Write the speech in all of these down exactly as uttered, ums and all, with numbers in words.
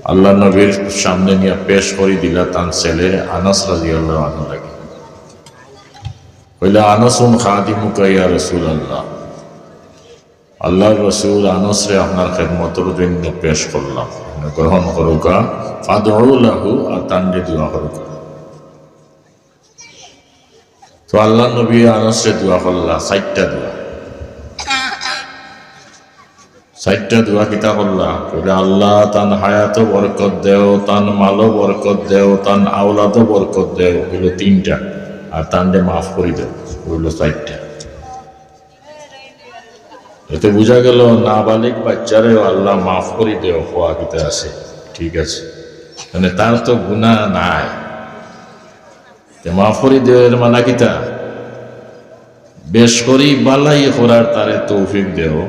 আল্লাহর নবীর সামনে নিয়া পেশ করি দিলা তান ছেলে আনাস রাদিয়াল্লাহু আনহু লাগি। কইলা, "আনাসুন খাদিমুকা ইয়া রাসূলুল্লাহ।" আল্লাহর রসুল আনাসরে আপনার খেদমতর জন্য পেশ করলাম, আপনে গ্রহণ করুকা, ফাদউ লাহু, আর তানরে দোয়া করুকা। তো আল্লাহর নবী আনাসরে দোয়া করলা, চাইরটা দোয়া। চাইরটা দোয়া কিতা করলা? কইলা, "আল্লাহ, তান হায়াতো বরকত দেও, তান মালো বরকত দেও, তান আওলাদো বরকত দেও", অইলো তিনটা, আর তানরে মাফ করি দেও, অইলো চাইরটা। এতে বুঝা গেল, নাবালিগ বাচ্চারেও আল্লাহ মাফ করি দেও, কওয়া কিতা আছে, ঠিক আছে, মানে তার তো গুনাহ নাই। তে মাফ করি দেও, এর মানে কিতা? বেশ করি বালাই করার তারে তৌফিক দেও,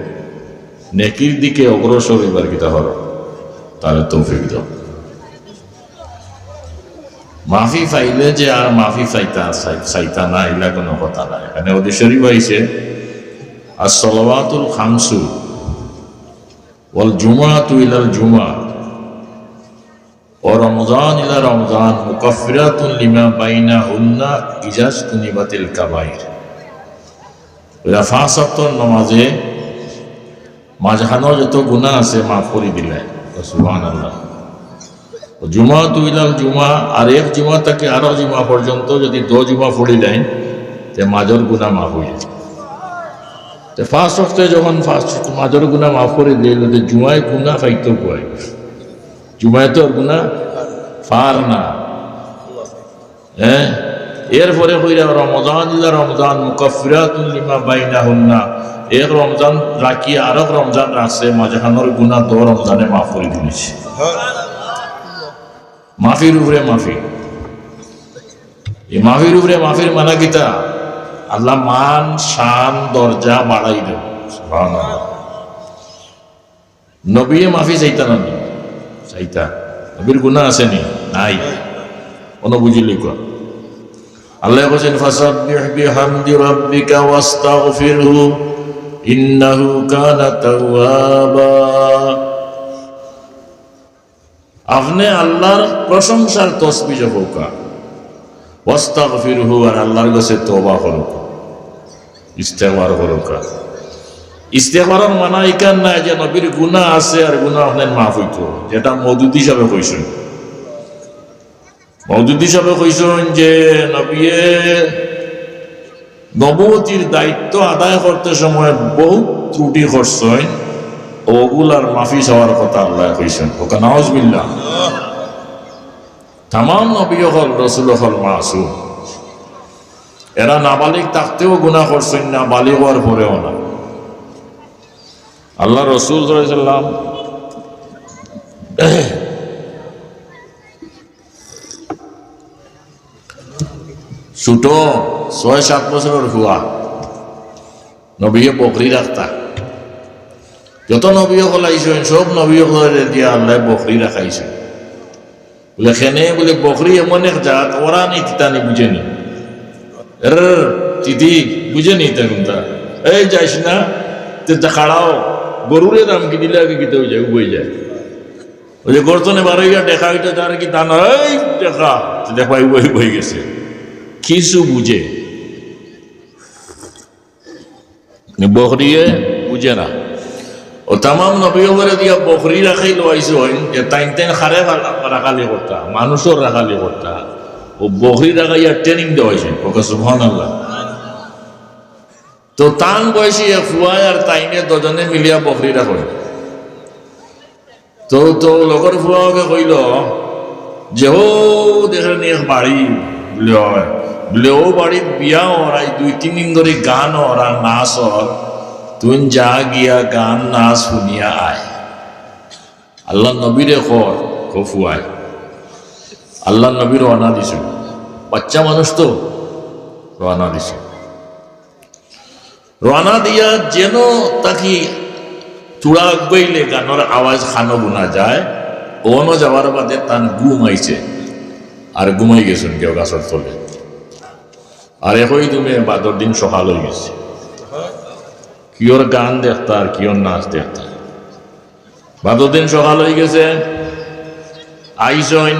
নেকির দিকে অগ্রসর অইবার কিতা করো, তারে তৌফিক দেও। মাফি চাইলে যে আর মাফি চাইতা, চাই-, চাইতা না, ইলা কোনো কথা নাই। এখানে হাদিস শরীফ আইছে, "আস-সালাওয়াতুল খামসু ওয়াল জুমআতু ইলাল জুমআ ওয়া রমজান ইলা রমজান মুকাফফিরাতুন লিমা বাইনাহুন্না ইজাজতুনিবাতিল কাবাইর।" এরা পাঁচ ওয়াক্তর নামাজে মাঝখানো যত গুনাহ আছে মাফ করি দিলে। সুবহানাল্লাহ। জুমআতু ইলাল জুমআ, আর এক জুমা থাকি আরো জুমা পর্যন্ত যদি দশ জুমা পড়ি দেইন, তে মাঝর গুনাহ মাফ অই যায়। তে পাঁচ ওয়াক্তে যখন পাঁচ মাঝর গুনাহ মাফ করি দিল, তে জুমায় গুনাহ পাইতো কই? জুমায় তো আর গুনাহ পার না। হ্যাঁ, এরপরে কইরা রমজান ইলা রমজান মুকাফফিরাতুন লিমা বাইনাহুন্না, এক রমজান রাখিয়া আরক রমজান রাখছে, মাঝখানোর গুনাহ দশ রমজানে মাফ করি দিছে। মাফির উপরে মাফি। এই মাফির উপরে মাফির মানে কিতা? আল্লাহ মান, শান, দরজা বাড়াই দেন। সুবহানাল্লাহ। নবীয়ে মাফি চাইতা না নি? চাইতা। নবীর গুনাহ আছে নি? নাই। কোনো বুঝিলি কর। আল্লাহ বলছেন, "ফাসাব্বিহ বিহামদি রাব্বিকা ওয়াস্তাগফিরহু ইন্নাহু কানা তাওয়াবা।" আপনে আল্লাহর প্রশংসার তসবিহ পড়উক্কা, ওয়াস্তাগফিরহু, আর আল্লাহর কাছে তওবা করউক্কা, ইস্তেগফার করউক্কা। ইস্তেগফারর মানা ইখান নায় যে নবীর গুনাহ আছে আর গুনাহ আপনার মাফ অইতো, যেটা মওদুদী সাহেবে কইছইন। মওদুদী সাহেবে কইছইন যে নবীয়ে নবুয়তির দায়িত্ব আদায় করতে সময় বহুত ত্রুটি করছইন, অগুলার মাফি চাওয়ার কথা আল্লায় কইছইন। কউক্কা নাউজুবিল্লাহ। তামাম নবী অকল, রসুল অকল মাসুম। এরা নাবালিগ থাকতেও গুনাহ করছইন না, বালিগ অওয়ার পরেও না। আল্লাহর রসুল সাল্লাল্লাহু আলাইহি ওয়াসাল্লাম ছোট, ছয় সাত বছরর ফুয়া, নবীয়ে বকরি রাখতা। যত নবী অকল আইছইন, সব নবী অকলরে দিয়া আল্লায় বকরি রাখাইছইন। বুলে, "কেনে?" বুলে, "বকরি এমন এক জাত, ওরা নি তিতা নি বুঝে নি।" এর তিতি বুঝে নি তা কুনতা? "এই যাইস না, তে তা খাড়াও, গরুরে দাম কি দিলে আগে কিতা অই যায়, উবই যায়।" ওই যে গর্ত থনে বারইয়া দেখা অইতো, তার কি দান, "এই দেখা", তো দেখবা উবই, উবই গেছে, কিছু বুঝে। বকরিয়ে বুঝে না। ও তামাম নবী অকলরে দিয়া বকরি রাখাই লওয়াইছইন, যে তাইন তাইন খারে রাখালি করতা, মানুষর রাখালি করতা। ও বকরি রাখাইয়া training দেওয়াইছইন। কউক্কা সুবহানাল্লাহ। তো তান বয়সী এক ফুয়ায় আর তাইনে দুজনে মিলিয়া বকরি রাখইন। তো, তো লগর ফুয়াকে কইল যে, "ও দেখরে নি এক বাড়ি।" বুলে, "অয়।" বুলে, "ও বাড়িত বিয়া অর, আইজ দুই তিন দিন ধরি গান অর আর নাচ অর, তুইন যা গিয়া গান নাচ হুনিয়া আয়।" আল্লাহর নবীরে কর, কও ফুয়ায়। আল্লাহর নবী রওয়ানা দিছইন, বাচ্চা মানুষ তো, রওয়ানা দিছইন। রওয়ানা দিয়া যেন তাকি থুড়া আগুয়াইলে গানর আওয়াজ খানো হুনা যায়, অনো যাওয়ার বাদে তান ঘুম আইছে, আর ঘুমাই গেছইন গিয়া গাছর তলে। আর একই দুমে বাদর দিন সকাল অই গেছে, কিওর গান দেখতা আর কিওর নাচ দেখতা। বাদর দিন সকাল অই গেছে, আইছইন,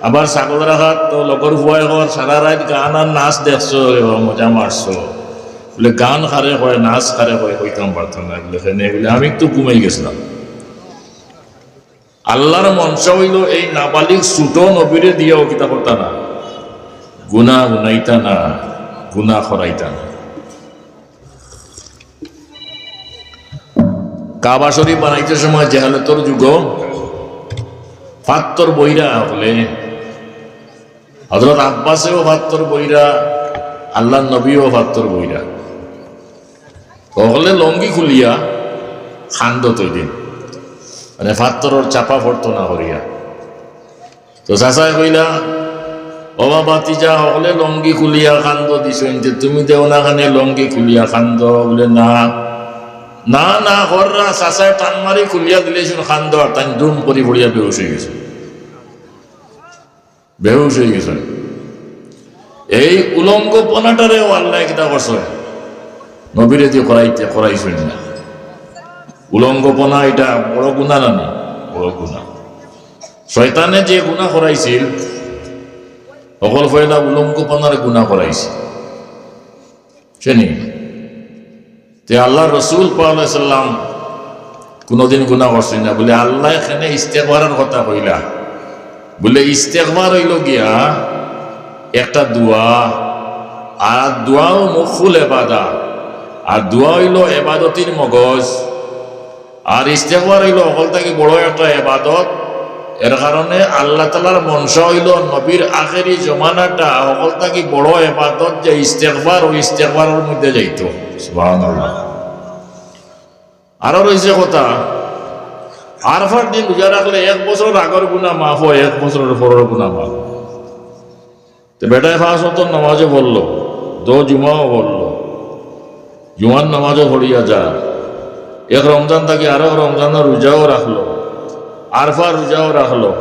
আবার ছাগল রাখাত তো লগর ফুয়ায় কর, "সারা রাইত গান আর নাচ দেখছো রে বা, মজা মারছো।" বুলে, "গান কারে কয়, নাচ কারে কয়, কইতাম পারতাম না।" বুলে, "কেনে?" বুলে, "আমি তো ঘুমাই গেছিলাম।" আল্লাহর মনশা অইলো এই নাবালিগ ছুটো নবীরে দিয়াও কিতা করতা না, গুনা হুনাইতা না, গুনা করাইতা না। কাবা শরীফ বানাইতে সময় জেহালতর যুগো ফাত্তর বইরা অকলে, হযরত আব্বাসেও ফাত্তর বইরা, আল্লাহর নবীও ফাত্তর বইরা। অকলে লঙ্গি খুলিয়া কান্দো তৈদিন, মানে ফাত্তরর চাপা পড়তো না করিয়া। তো চাচায় কইলা, "ও বা ভাতিজা, অকলে লঙ্গি খুলিয়া কান্দো দিছইন, তে তুমি দেও না কেনে লঙ্গি খুলিয়া কান্দো?" বুলে, "না, না, না, কররা।" চাচায় টান মারি খুলিয়া দিলে শুন কান্দো, আর তাইন দুম করি পড়িয়া বেহুশ অই গেছে, বেহুশ অই গেছে। এই উলঙ্গপনাটারেও আল্লায় কিতা করছে? নবীরে দি করাইতে, করাইছইন না। উলঙ্গপনা এটা বড় গুনা না নি? বড় গুনা। শয়তানে যে গুনা করাইছিল, হকল পয়লা উলঙ্গপনার গুনা করাইছিল। শুনি? তে আল্লাহর রসুল পাক আলাইহিস সালাম কোনোদিন গুনা করছইন না। বুলে, আল্লায় কেনে ইস্তেগফারর কথা কইলা? বুলে, ইস্তেগফার অইলো গিয়া একটা দোয়া, আর দোয়াও মুখুল এবাদা, আর দোয়া অইলো এবাদতির মগজ। আর ইস্তেগফার অইলো হকল থাকি বড় একটা এবাদত। এর কারণে আল্লাহ তাআলার মনশা অইলো নবীর আখেরি জমানাটা হকল থাকি বড় এবাদত যে ইস্তেগফার, ওই ইস্তেগফারর মধ্যে যাইতো। সুবহানাল্লাহ। আরো রইছে কথা, আরফার দিন রোজা রাখলে এক বছর আগর গুনা মাফ অয়, এক বছর পরর গুনা মাফ অয়। তে বেটায় পাঁচ ওয়াক্তর নামাজও পড়লো, দো জুমাও পড়লো, জুমার নামাজও পড়িয়া যার, এক রমজান থাকি আরো এক রমজানর রোজাও রাখলো, আরফার রোজাও রাখলো,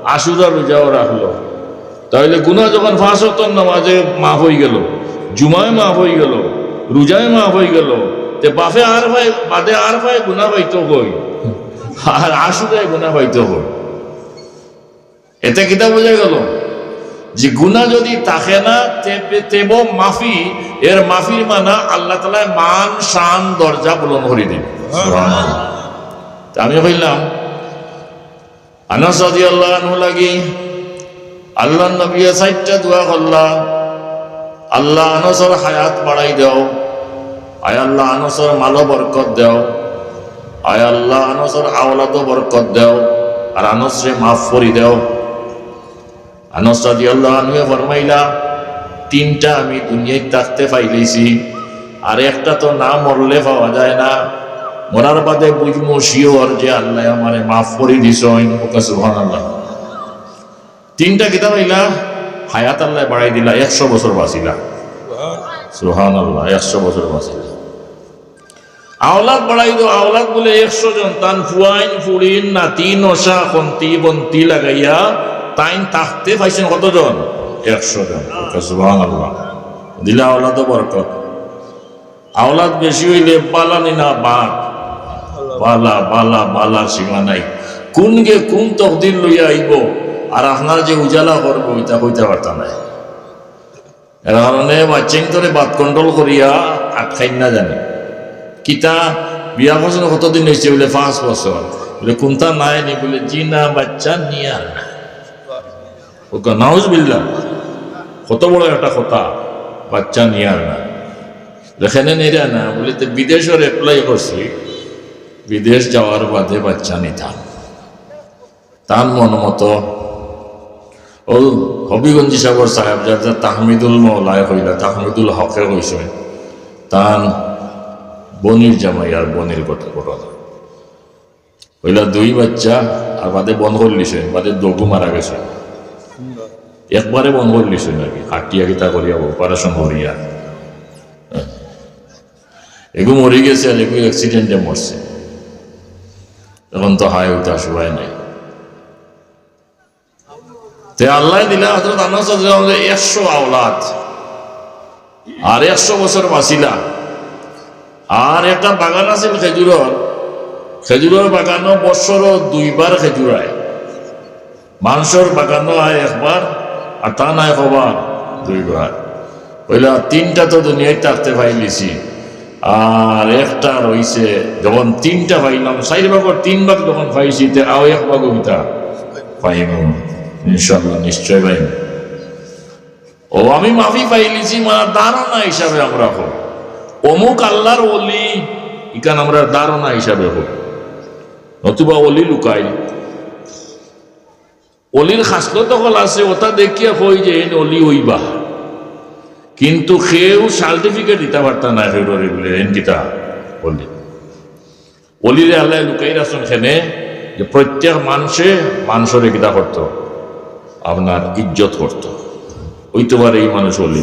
আশুরার রোজাও রাখলো। তাইলে গুনা যখন পাঁচ ওয়াক্তর নামাজে মাফ অই গেল, জুমায় মাফ অই গেল, রোজায় মাফ অই গেল, তে বাফে আরফায়, বাদে আরফায় গুনা পাইতো কই? আর আশুরায় গুনা পাইতো কই? এতে কিতা বুঝা গেল? যে গুনা যদি থাকে না, তে-, তেবো মাফি, এর মাফির মানা আল্লাহ তাআলায় মান, শান, দরজা বুলন্দ করি দিন। সুবহানাল্লাহ। তা আমি কইলাম, আনাস রাদিয়াল্লাহু আনহু লাগি আল্লাহর নবীয়ে চাইরটা দোয়া করলা, "আল্লাহ, আনাসর হায়াত বাড়াই দেও, আয় আল্লাহ, আনাসর মালো বরকত দেও, আয় আল্লাহ, আনাসর আওলাদো বরকত দেও, আর আনাসরে মাফ করি দেও।" আনাস রাদিয়াল্লাহু আনহুয়ে ফরমাইলা, "তিনটা আমি দুনিয়াত থাকতে পাইলাইছি, আর একটা তো না মরলে পাওয়া যায় না, মরার বাদে বুঝমু শিওর যে আল্লায় আমারে মাফ করি দিছইন।" ওকে সুবহানাল্লাহ। তিনটা কিতা পাইলা? হায়াত আল্লায় বাড়াই দিলা, একশো বছর বাঁচিলা। সুবহানাল্লাহ, একশো বছর বাঁচিলা। আওলাদ বাড়াই দেও, আওলাদ বুলে একশো জন, তান ফুয়াইন, ফুড়িন, নাতি, নশা, খন্তি, বন্তি লাগাইয়া তাইন থাকতে পাইছইন কতজন? একশো জন। সুবহানাল্লাহ। দিলা আওলাদো বরকত। আওলাদ বেশি অইলে বালা নি না বাদ? বালা, বালা, বালা সীমা নাই। কুনগে কুন তকদির লইয়া আইবো, আর আপনার যে উজালা করবো, ইতা কইতা পারতা নায়। এর কারণে বাচ্চাইন্তরে birth control করিয়া আটকাইন না জানি। কিতা, বিয়া করছইন কতদিন অইছে? বুলে, "পাঁচ বছর।" বুলে, "কুন্তা নাই নি?" বুলে, "জি না, বাচ্চা নিয়ার না।" ওকে, নাউজুবিল্লাহ, কত বড় একটা কথা, বাচ্চা নিয়ার না। যেখানে নিরা না, বুলে, "তে বিদেশর apply করছি, বিদেশ যাওয়ার বাদে বাচ্চা নিতাম।" তান মন মতো, ও হবিগঞ্জি সাহেবর সাহেব যাতে তাহমিদুল মৌলায় কইলা, তাহমিদুল হকে কইছইন, তান বনির জামাই আর বনির ঘট-, ঘটনা। কইলা দুই বাচ্চা, আর বাদে বন্ধ করিলিছইন, বাদে দুগু মারা গেছে। একবারে বন্ধ করিলিছইন আর কি, কাটিয়া কিতা করিয়া, operation করিয়া। এগু মরি গেছে আর এগু accident-এ মরছে। এখন তো হায় উঠা শুয়ায় নাই। তে আল্লায় দিলা হযরত আনাস রাদিয়াল্লাহু আনহু একশো আওলাদ, আর একশো বছর বাঁচিলা। আর একটা বাগান আছিল খেজুরর, খেজুরর বাগানো বছরো দুইবার খেজুর আয়। মানষর বাগানো আয় একবার, আর তান আয় কবার? দুইবার। অইলা তিনটা তো দুনিয়াত থাকতে পাইলিছি, আর একটা রইছে। যখন তিনটা পাইলাম, চাইর ভাগর তিন ভাগ যখন পাইছি, তে আও এক ভাগও কিতা পাইমু? ইনশাআল্লাহ, নিশ্চয় পাইমু। ও, আমি মাফি পাইলিছি, মানে ধারণা হিসাবে আমরা কই। অমুক আল্লাহর ওলি, ইখান আমরা ধারণা হিসাবে কই। নতুবা ওলি লুকাই। ওলির খাসলত অকল আছে, ওটা দেখিয়া কই যে এইন ওলি অইবা। কিন্তু কেউ certificate দিতা পারতা না, কেউরে বুলে এইন কিতা ওলি। ওলিরে আল্লায় লুকাই রাখছইন কেনে? যে প্রত্যেক মানষে মানষরে কিতা করতো? আপনার ইজ্জত করতো। অইতে পারে ই মানুষ ওলি।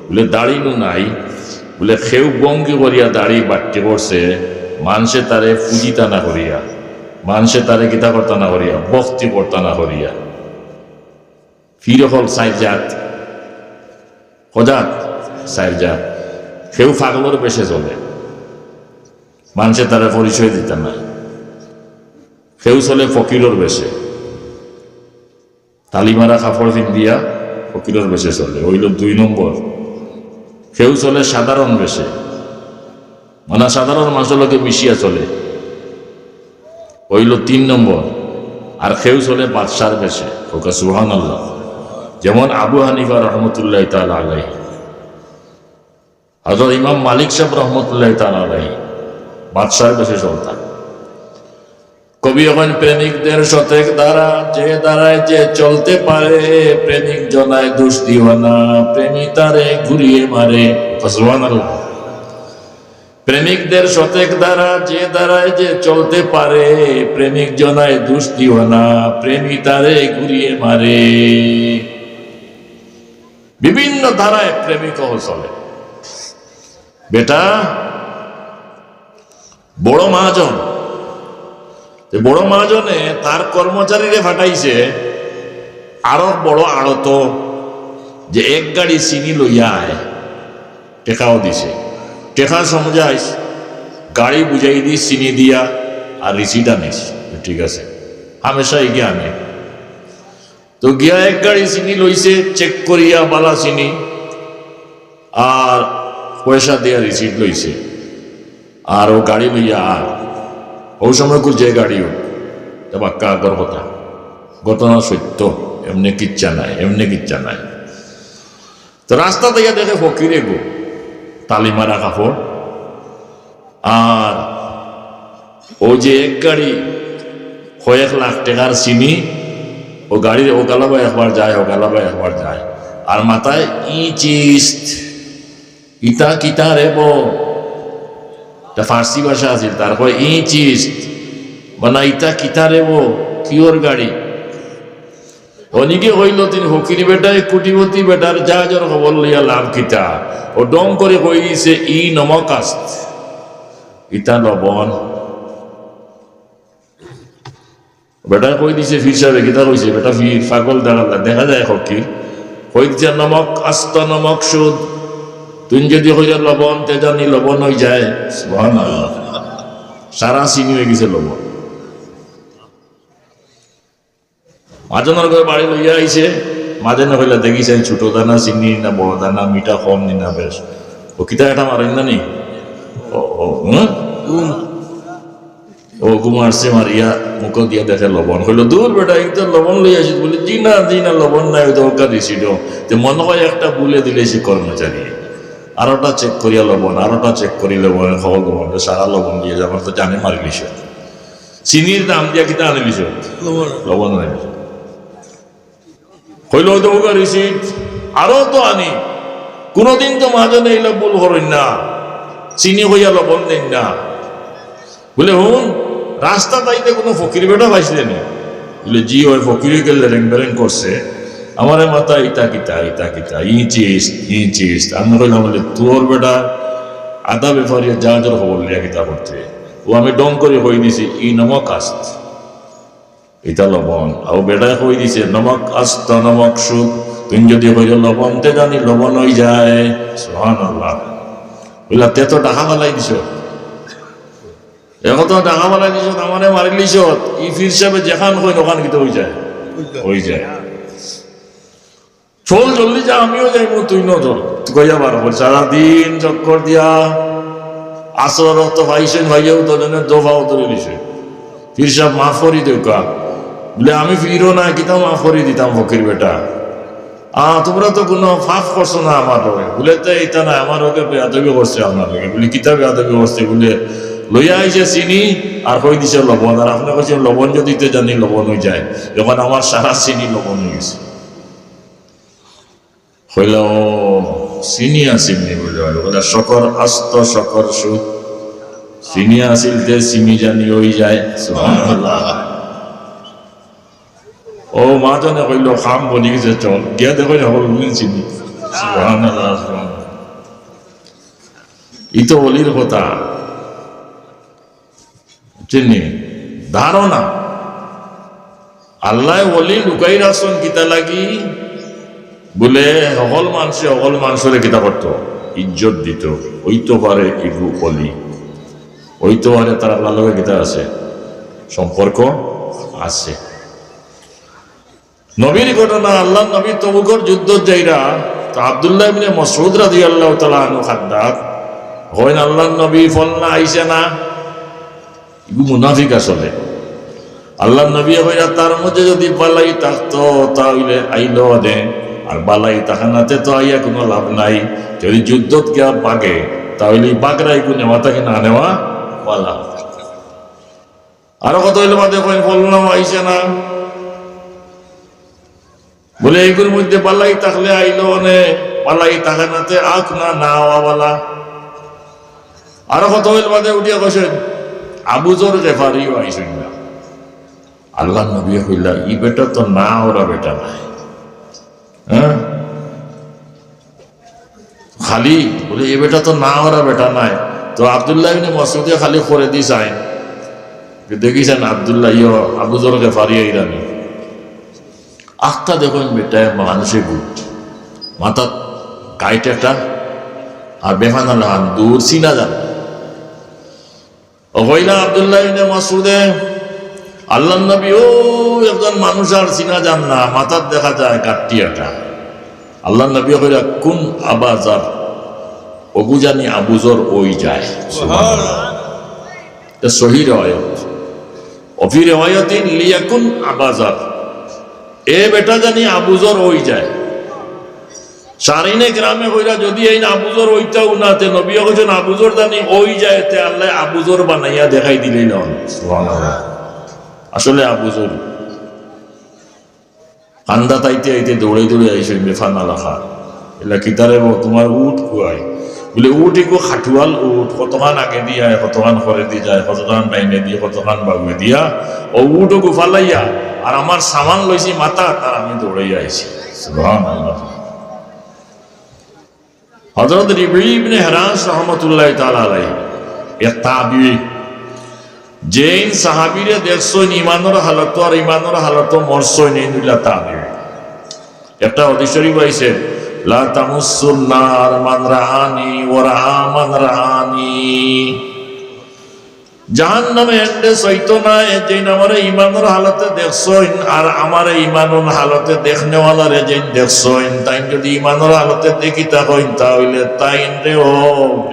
বুলে দাড়ি নু নাই, বুলে কেউ ভঙ্গি করিয়া দাড়ি বাট্টি করছে, মানষে তারে পুজিতা না করিয়া, মানষে তারে কিতা করতা না করিয়া, ভক্তি করতা না করিয়া। পীর অকল চাইর জাত। কজাত? চাইর জাত। কেউ পাগলর বেশে চলে, মানষে তারে পরিচয় দিতা নায়। কেউ চলে ফকিরর বেশে, তালিমারা কাপড় পিন্দিয়া ফকিরর বেশে চলে, অইলো দুই নম্বর। কেউ চলে সাধারণ বেশে, মানে সাধারণ মানষর লগে মিশিয়া চলে, অইলো তিন নম্বর। আর কেউ চলে বাদশার বেশে, কউক্কা সুবহানাল্লাহ। যেমন আবু হানিফা রহমতুল্লাহি তাআলা আলাইহি, হযরত ইমাম মালিক সাহেব রহমতুল্লাহি তাআলা আলাইহি বাদশার বেশে চলতা। কবি অখন, প্রেমিকদের শতেক ধারা, যে ধারায় যে চলতে পারে, প্রেমিক জনায় দোষ দিও না, প্রেমিতারে ঘুরিয়ে মারে। সুবহানাল্লাহ। প্রেমিকদের শতেক ধারা, যে ধারায় যে চলতে পারে, প্রেমিক জনায় দোষ দিও না, প্রেমিতারে ঘুরিয়ে মারে। বিভিন্ন ধারায় প্রেমিক অকল চলে। বেটা বড় মহাজন, তে বড় মহাজনে তার কর্মচারীরে পাঠাইছে আরো বড় আড়ত, যে এক গাড়ি চিনি লইয়া আয়। টেকাও দিছে, টেকা সমঝাইস, গাড়ি বুঝাই দিস চিনি দিয়া, আর receipt আনিস। ঠিক আছে, হামেশা এগিয়ে আনে। তো গিয়া এক গাড়ি চিনি লইছে, check করিয়া বালা চিনি, আর পয়সা দিয়া receipt লইছে, আর ও গাড়ি লইয়া আর ও সময় খুঁজে গাড়ি হোক, তা বাক্কা আগর কথা, ঘটনা সত্য, এমনে কিচ্ছা নাই, এমনে কিচ্ছা নাই। তো রাস্তা দিয়া দেখে ফকিরে গো, তালি মারা কাপড়, আর ও যে এক গাড়ি কয়েক লাখ টেকার চিনি, ও গাড়ির ও গালাবা একবার যায়, ও গালাবা একবার যায়, আর মাথায় ইচিস্ত, ইতা কিতা রে বো, তা ফার্সি ভাষা আছিল, তার কয় ইচিস্ত, মানে ইতা কিতা রে বো, কিওর গাড়ি? অনিকে কইল, তিন ফকির বেটায় কোটিপতি বেটার জাহাজর খবর লইয়া লাভ কিতা? ও ডং করি কই দিছে, "ই নমক আস্ত।" ইতা লবণ। বেটায় কই দিছে, পীর সাহেবে কিতা কইছে? বেটা পীর, পাগল দেখা যায়, দেখা যায় ফকির। কই দিছে, "নমক আস্ত, নমক শুদ্ধ।" তুই যদি কইলে লবণ, তে জানি লবণ অই যায়। সুবহানাল্লাহ। সারা চিনি অই গেছে লবণ। মাজনর ঘরে বাড়ি লইয়া আইছে, মাজনে কইলা, "দেখি চাই ছোট দানা চিনি না বড় দানা, মিঠা কম নি না বেশ?" ও কিতা এটা মারেন না নি? ও, ও, হুম? ও ঘুম আসছে মারিয়া মুখ দিয়া দেখে লবণ। কইল, "দূর বেটা, এই তো লবণ লইয়া আসিস।" বলে, "জি না, জি না, লবণ নাই, ওই তো ওকা দিছিল।" তে মনে হয় একটা বুলে দিলে সে কর্মচারী। আরোটা check করিয়া লবণ, আরোটা check করি লবণ, খবর লবণ, সারা লবণ দিয়ে যাবার তো জানে মারিলিছে। চিনির দাম দিয়া কিতা আনিলিছ? লবণ। লবণ আনিলিছ। কইল, "ওই তো ওগা receipt, আরো তো আনি। কোনোদিন তো মাজনে এইলা ভুল করইন না, চিনি কইয়া লবণ দেইন না।" বলে, "হুন, রাস্তাত আইতে কোনো ফকির বেটা পাইছিলে নি?" বলে, "জি, ওই ফকিরে গেলে রেং বেরেং করছে, আমারে মাথা ইতা কিতা, ইতা কিতা, ই চিজ, ই চিজ।" আমি কইলাম, বলে, "তোর বেটা আধা ব্যাপারীর জাহাজর খবর লইয়া কিতা করতে?" ও আমি ডং করি কই দিছি, "ই নমক আস্ত।" ইটা লবণ। আর বেটায় কই দিছে, "নমক আস্ত, নমক শুদ্ধ।" তুই যদি কইলে লবণ, তে জানি লবণ অই যায়। সুবহানাল্লাহ। বইলা, "তে তো ঢাকা ফালাই দিছ। এখন তো ঢাকা ফালাই দিছ, আমারে মারিলিছ।" ই পীর সাহেবে যেখান কইন, ওখান কিতা অই যায়। অই যায়। চল জলদি যা, আমিও যাইমু, তুই নজর। তুই কইয়া বার কর, সারাদিন চক্কর দিয়া, আসর অক্ত পাইছইন, পাইয়াউ দুইজনে দফাও ধরি দিছে। পীর সাব মাফ করি দেউক্কা। বুলে, "আমি পীরও না, কিতা মাফ করি দিতাম ফকির বেটা। আ, তুমরা তো কুনু পাপ করছো না আমার লগে।" বুলে, "তে ইতা না, আমার লগে বেয়াদবি করছে আপনার লগে।" বুলে, "কিতা বেয়াদবি করছে?" বুলে, "লইয়া আইছে চিনি আর কই দিছে লবণ, আর আপনে কইছইন লবণ যদি তে জানি লবণ অই যায়, এখন আমার সারা চিনি লবণ অই গেছে।" কইলা, "ও, চিনি আছিল নি?" বুলে, "অয়।" কইলা, "শক্কর আস্ত, শক্কর শুদ্ধ। চিনি আছিল তে চিনি জানি অই যায়।" সুবহানাল্লাহ। ও মা জানে কইল, "কাম বনি গেছে, চল।" গিয়া দেখইন হকল চিনি। সুবহানাল্লাহ, সুবহানাল্লাহ। ই তো অলির কথা। চিনি, ধারণা। আল্লায় অলি লুকাই রাখছইন কিতা লাগি? বুলে, হকল মানষে হকল মানষরে কিতা করতো? ইজ্জত দিতো। অইতো পারে ইগু অলি, অইতো পারে তার আল্লাহর লগে কিতা আছে? সম্পর্ক আছে। নবীর ঘটনা, আল্লাহর নবী তবুকর যুদ্ধত যাইরা, তো আব্দুল্লাহ ইবনে মাসউদ রাদিয়াল্লাহু তাআলা আনহু খাদ্দাত, কইন, "আল্লাহর নবী ফলনা আইছে না।" ইগু মুনাফিক আসলে। আল্লাহর নবী কইরা, "তার মধ্যে যদি বালাই থাকতো, তা অইলে আইলো দে, আর বালাই থাকে না তে তো আইয়া কুনু লাভ নাই। যদি যুদ্ধত গিয়া বাগে, তা অইলে বাগরা ইগু নেওয়া থাকি না নেওয়া বালা।" আরো কত অইল বাদে কইন, "ফলনাও আইছে না।" বুলে, "ইগুর মধ্যে বালাই থাকলে আইলো অনে, বালাই থাকে না তে আউক না, না আওয়া বালা।" আরো কত অইল বাদে উঠিয়া কইছইন, "আবু যর গেফারিও আইছইন না।" আল্লাহর নবী কইলা, "ই বেটা তো না আওরা বেটা নায়।" হ্যাঁ? খালি বুলে, "এ বেটা তো না আওরা বেটা নায়।" তো আব্দুল্লাহ ইবনে মাসউদে খালি করেদি চাইন, দেখিছইন আব্দুল্লাহ, ইয়ো, আবু যর গেফারি আইরা নি। আখতা দেখইন বেটায় মানুষে বুট, মাথাত গাইট একটা, আর বেফানা লাখান দূর চিনা যার না। ও কইলা আব্দুল্লাহ ইবনে মাসউদে, "আল্লাহর নবী, ও একজন মানুষ আর চিনা যার না, মাথাত দেখা যায় গাট্টি একটা।" আল্লাহর নবী কইলা, "কুন আবা যর, অগু জানি আবু যর অই যায়।" সুবহানাল্লাহ। এটা সহি রেওয়ায়ত। ওয়া ফি রিওয়ায়াতিন, "লিয়াকুন আবা যর, এ বেটা জানি আবু যর অই যায়।" সারিনে গ্রামে কইরা যদি এইন আবু যর অইতাউ না, তে নবীয়ে কইছইন আবু যর জানি অই যায়, তে আল্লায় আবু যর বানাইয়া দেখাই দিলাইলা। সুবহানাল্লাহ। আসলে আবু যর। কান্দাত আইতে আইতে দৌড়াই দৌড়াই আইছইন, বেফানা লাখান। ইলা কিতারে বা, তুমার উট কুয়াই? বুলে, "উট ইগু খাটুয়াল উট, কতখান আগেদি আয়, কতখান করেদি যায়, কতখান ডাইনেদি, কতখান বাউয়েদি। অউ উট অগু ফালাইয়া, আর আমার সামান লইছি মাথাত, আর আমি দৌড়াইয়া আইছি।" সুবহানাল্লাহ। হযরত রিবঈ ইবনে হিরাশ রহমতুল্লাহি তাআলা আলাইহি, এক তাবিঈ, যেইন সাহাবীরে দেখছইন ইমানর হালতো আর ইমানর হালতো মরছইন, এইন অইলা তাবিঈ। একটা হাদিস শরীফ আইছে, "লা তামুসসুন নার মান রাআনি ওয়া রাআ মান রাআনি।" জাহান্নামে এন্ডে ছইতো নায়, যেইন আমারে ইমানর হালতে দেখছইন, আর আমারে ইমানর হালতে দেখনেওয়ালারে যেইন দেখছইন, তাইন যদি ইমানর হালতে দেখিতা কইন, তা অইলে তাইনরেও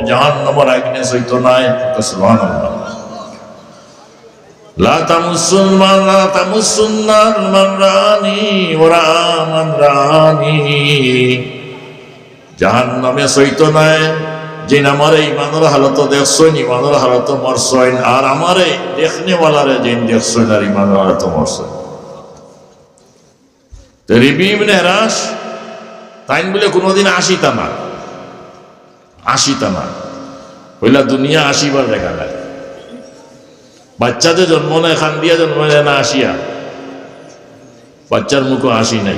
জাহান্নামর আগুনে ছইতো নায়। সুবহানাল্লাহ। লা তামুসসুন মা-, লা তামুসসুন নার মান রাআনি ওয়া রাআ মান রাআনি। জাহান্নামে ছইতো নায়, যেইন আমারে ইমানর হালতো দেখছইন, ইমানর হালতো মরছইন, আর আমারে দেখনেওয়ালারে যেইন দেখছইন আর ইমানর হালতো মরছইন। তে রিবঈ ইবনে হিরাশ, তাইন বুলে কুনুদিন আসিতা না, আসিতা না। পয়লা দুনিয়া আসিবার জাগা নায়। বাইচ্চা যে জন্ম নেয়, কান্দিয়া জন্ম নেয় না আসিয়া। বাইচ্চার মুখো হাসি নাই।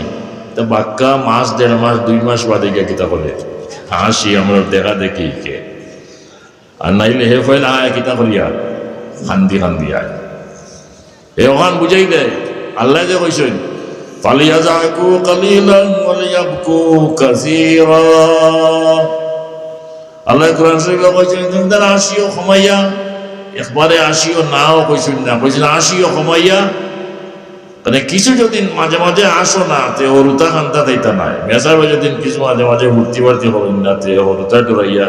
তে বাক্কা মাস, দেড় মাস, দুই মাস বাদে গিয়া কিতা করে? হাসি, আমরার দেখা দেখি কে। আর নাইলে হে পয়লা আয় কিতা করিয়া? কান্দি কান্দি আয়। হে অখান বুঝাই দেয়, আল্লায় যে কইছইন, "ফালিয়াদহাকু কালিলান ওয়ালিয়াবকু কাসীরা।" আল্লায় কোরআন শরীফো কইছইন, "তুমি তারা হাসিও কমাইয়া, একবারে হাসিও নাও," কইছইন না, কইছইন, "হাসিও কমাইয়া, মানে কিছু যদি মাঝে মাঝে আসো না, তে হরুতা খান্তা থাইতা নাই। মেসাবে যদি কিছু মাঝে মাঝে ফুর্তি ফার্তি করইন না, তে হরুতা ডরাইয়া।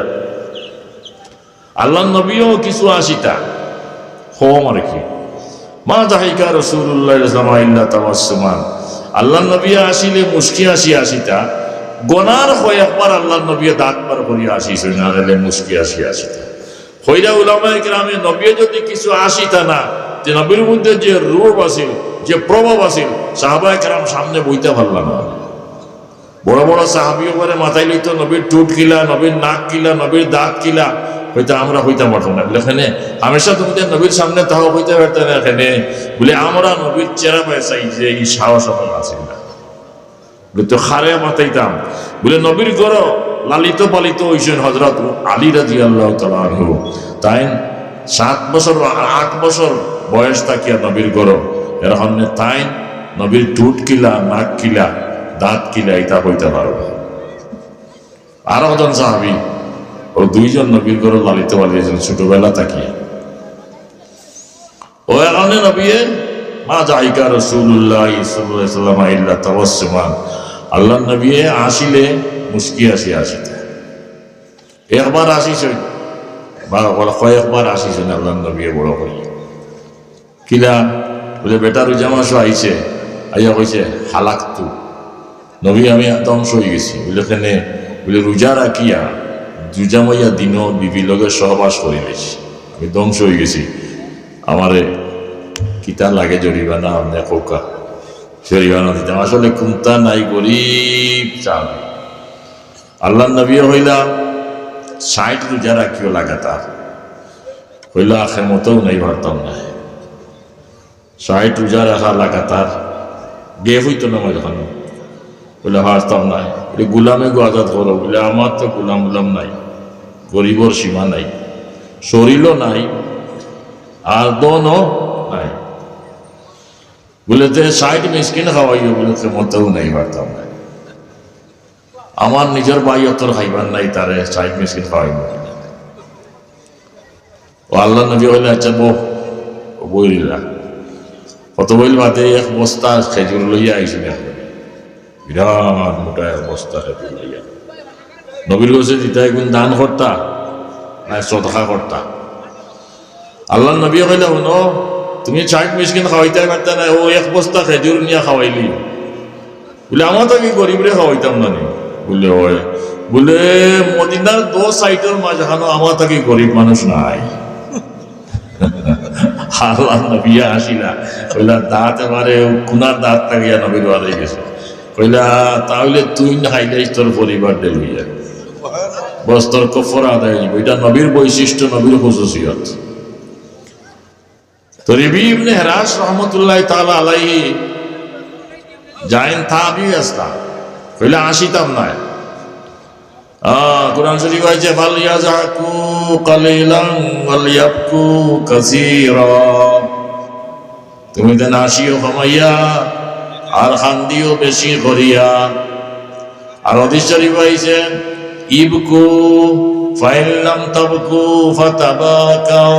আল্লাহর নবীও কিছু আসিতা, কম আর কি। মা জাহিকা রাসূলুল্লাহ সাল্লাল্লাহু আলাইহি ওয়াসাল্লাম ইল্লা তাবাসসুমান। আল্লাহর নবী আসিলে মুস্কি আসি আসিতা, গনার কয়েকবার আল্লাহর নবী দাঁত বার করিয়া আসিছইন, না হলে মুস্কি আসি আসিতা। কইরা উলামায়ে কেরামে নবী যদি কিছু আসিতা না, যে নবীর মধ্যে যে রূপ আছিল, যে প্রভাব আছিল, সাহাবায়ে কেরাম সামনে বইতা পারলা না। বড় বড় সাহাবী ওপরে মাথায় লইতো, নবীর ঠুট কিলা, নবীর নাক কিলা, নবীর দাঁত কিলা, হয়তো আমরা হইতাম পারতাম না। বলে, "এখানে হামেশা তুমি যে নবীর সামনে তাও হইতে পারতে না, এখানে।" বলে, "আমরা নবীর চেহারা পায় চাই যে এই সাহস আমার আছে না।" বলে, "তো খারে মাতাইতাম।" বলে, নবীর ঘরো লালিত পালিত হইছেন হযরত আলী রাদিয়াল্লাহু তাআলা আনহু। তাইন সাত বছর, আট বছর বয়স থাকিয়া নবীর ঘরো, এর কারণে তাইন নবীর ঠুট কিলা, নাক কিলা, দাঁত কিলা, ইতা কইতা পারবা। আর একজন সাহাবী, ও দুইজন নবীর ঘরো লালিত পালিত হইছেন ছোটবেলা থাকিয়া। ও কারণে নবীয়ে মা জাহিকা রাসূলুল্লাহ সাল্লাল্লাহু আলাইহি ওয়াসাল্লাম ইল্লা তাবাসসুমান। আল্লাহর নবীয়ে আসিলে মুস্কি আসি আসিতা। একবার আসিছইন, বা কয়েকবার আসিছইন আল্লাহর নবীয়ে বড় করি। কিলা? বলে, "বেটা রোজা মাসও আইছে, আইয়া কইছে, 'হালাকতু।' নবী, আমি ধ্বংস হয়ে গেছি।" বলে, "কেনে?" বলে, "রোজা রাখিয়া, রোজা মাইয়া দিনও বিবির লগে সহবাস করি লইছি, আমি ধ্বংস হয়ে গেছি। আমারে কিতা লাগে জরিমানা, আপনি কউক্কা, জরিমানা দিতাম।" আসলে কুন্তা নাই, গরিব চাল। আল্লাহর নবীয়ে কইলা, "ষাইট রোজা রাখিও লাগাতার।" কইলা, "খেমতও নাই, পারতাম না।" ষাইট রোজা রাখা লাগাতার, gap হইতো না মাঝখানো। বলে, "পারতাম না।" বলে, "গুলামে গো আজাদ করো।" বলে, "আমার তো গুলাম উলাম নাই, গরিবর সীমা নাই, শরীরও নাই, আর ধনও নাই।" বলে, "তে ষাইট মিসকিন খাওয়াইও।" বলে, "খেমতও নাই, পারতাম না।" আমার নিজর ভাই অতর খাইবার নাই, তারে ষাইট মিসকিন খাওয়াইমু। ও আল্লাহর নবী কইলা, "আচ্ছা, বও।" ও বই রইলা। কত বইল বাদে এক বস্তা খেজুর লইয়া আইছইন। বিরাট মোটা এক বস্তা খেজুর লইয়া। নবীর গেছে দিতা, এগুন দান করতা, না সদকা করতা? আল্লাহর নবী কইলা, "হুনো, তুমি ষাইট মিসকিন খাওয়াইতায় পারতা না, ও এক বস্তা খেজুর নিয়া খাওয়াইলি।" বলে, "আমার থাকি গরিবরে খাওয়াইতাম না নি?" বলে, "অয়।" বলে, "মদিনার দশ সাইডর মাঝখানো আমার থাকি গরিব মানুষ নাই।" আল্লাহর নবী আসিলা, কইলা, দাঁত এবারে কুনার দাঁত থাকিয়া নবীর বাদে গেছে। কইলা, "তাহলে তুই না খাইলে তোর পরিবার ডেলিয়া।" বস, তোর কফরা আদায় হইব। এটা নবীর বৈশিষ্ট্য, নবীর খুসুসিয়ত। তো রবি ইবনে হেরাস রহমতুল্লাহ তাআলা আলাইহি যাইন তাবি আছলা, কইলা, "আসিতাম নায়।" আহ, কোরআন শরীফ আইছে, "ফালইয়াদহাকু কালিলান ওয়ালইয়াবকু কাসীরা।" তুমি যেন আসিও কমাইয়া, আর খান্দিও বেশি করিয়া। আর হাদিস শরীফ আইছে, "ইবকু ফাইন লাম তাবকু ফাতাবাকাউ।"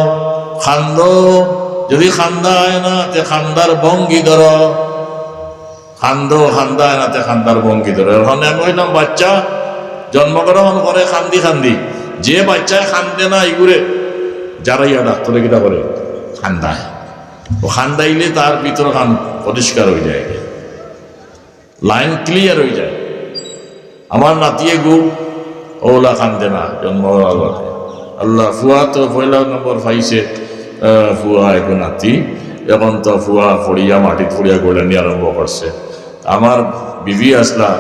খান্দো, যদি খান্দা হয় না, তে খান্দার ভঙ্গি ধরো। খান্দো, খান্দা হয় না, তে খান্দার ভঙ্গি ধরো। এখন আমি কইলাম, বাচ্চা জন্মগ্রহণ করে খান্দি খান্দি, যে বাচ্চায় খান্দে না, ইগুরে যারা ইয়া ডাক্তারে কিতা করে, খান্দায়। ও খান্দাইলে তার ভিতর খান পরিষ্কার হয়ে যায়, লাইন ক্লিয়ার হয়ে যায়। আমার নাতিয়ে গু ওলা খান্দে না, জন্ম হওয়ার বাদে। আল্লাহ, ফুয়া তো পয়লা নম্বর পাইছে, আহ, ফুয়া এখন নাতি, এখন তো ফুয়া পড়িয়া, মাটিত পড়িয়া গোড়ানি আরম্ভ করছে। আমার বিবি আছলা,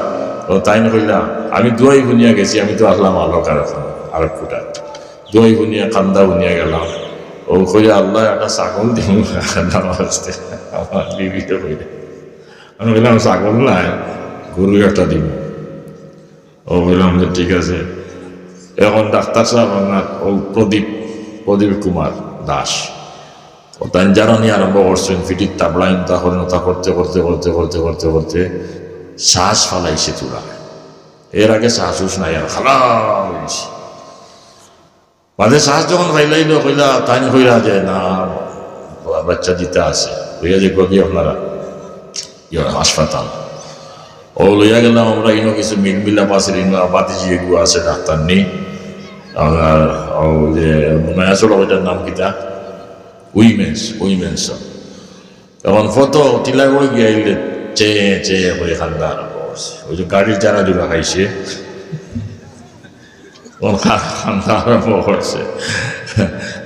ও তাইন কইলা, "আমি দুয়াই হুনিয়া গেছি, আমি তো আছলাম আলোক আর এখন, আর ফুটা।" দুয়াই হুনিয়া, খান্দা হুনিয়া গেলাম। ও কইলা, "আল্লাহ, একটা ছাগল দিমু খান্দা মারতে।" আমার বিবি তো কইলা, আমি কইলাম, "ছাগল নাই, গরু একটা দিমু।" ও কইলাম যে, "ঠিক আছে।" এখন ডাক্তার সাহেব আমার, ও প্রদীপ, প্রদীপ কুমার দাস, ও তাইন জারানি আরম্ভ করছেন, ফিটির তাবড়া ইনতা করেন, ওটা করতে করতে করতে করতে করতে করতে শ্বাস ফালাইছে থুড়া। এর আগে শ্বাস উস নাই, আর খালা হয়েছে। বাদে শ্বাস যখন ফাইলাইল, কইলা, তাইন কইলা যে, "না, বাচ্চা দিতা আছে, কইয়া যে গদি আপনারা।" ইয়ে, হাসপাতাল। ও লইয়া গেলাম আমরা, ইনো কিছু মিলমিলাপ আছে, ইনো বাতিজি এগু আছে ডাক্তার নি। আর ও যে নয়া সড়ক, এটার নাম কিতা? Women's, women's. এখন ফটো টিলা করে গিয়া আইলে চে চে করে কান্দা আরম্ভ করছে। ওই যে গাড়ির চাকা জোড়া খাইছে, ওর কা-, কান্দা আরম্ভ করছে।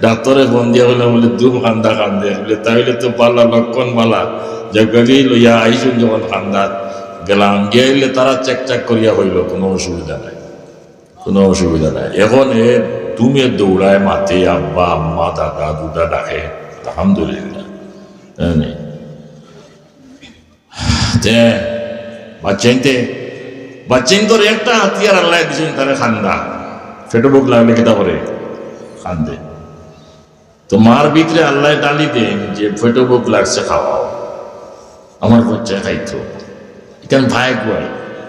ডাক্তারে ফোন দিয়া বলে, বলে, "দুম কান্দা কান্দে।" বলে, "তাইলে তো বালা লক্ষণ বালা, যে গাড়ি লইয়া আইছুন যখন কান্দা।" গেলাম, গিয়া আইলে তারা চেক চেক করিয়া কইলো, "কোনো অসুবিধা নাই, কোনো অসুবিধা নাই।" এখন এ দুমে দৌড়ায় মাতে, "আব্বা, আম্মা, দাদা, দুদা" ডাকে। আলহামদুলিল্লাহ। জানি। তে বাচ্চাইনতে, বাচ্চাইনতর একটা হাতিয়ার আল্লায় দিছইন, তারে কান্দা। পেটো ভুক লাগলে কিতা করে? কান্দে। তো মার ভিতরে আল্লায় ডালি দেইন যে পেটো ভুক লাগছে, খাওয়াও, আমার বাচ্চায় খাইতো। ইখান ভাই কুয়াই,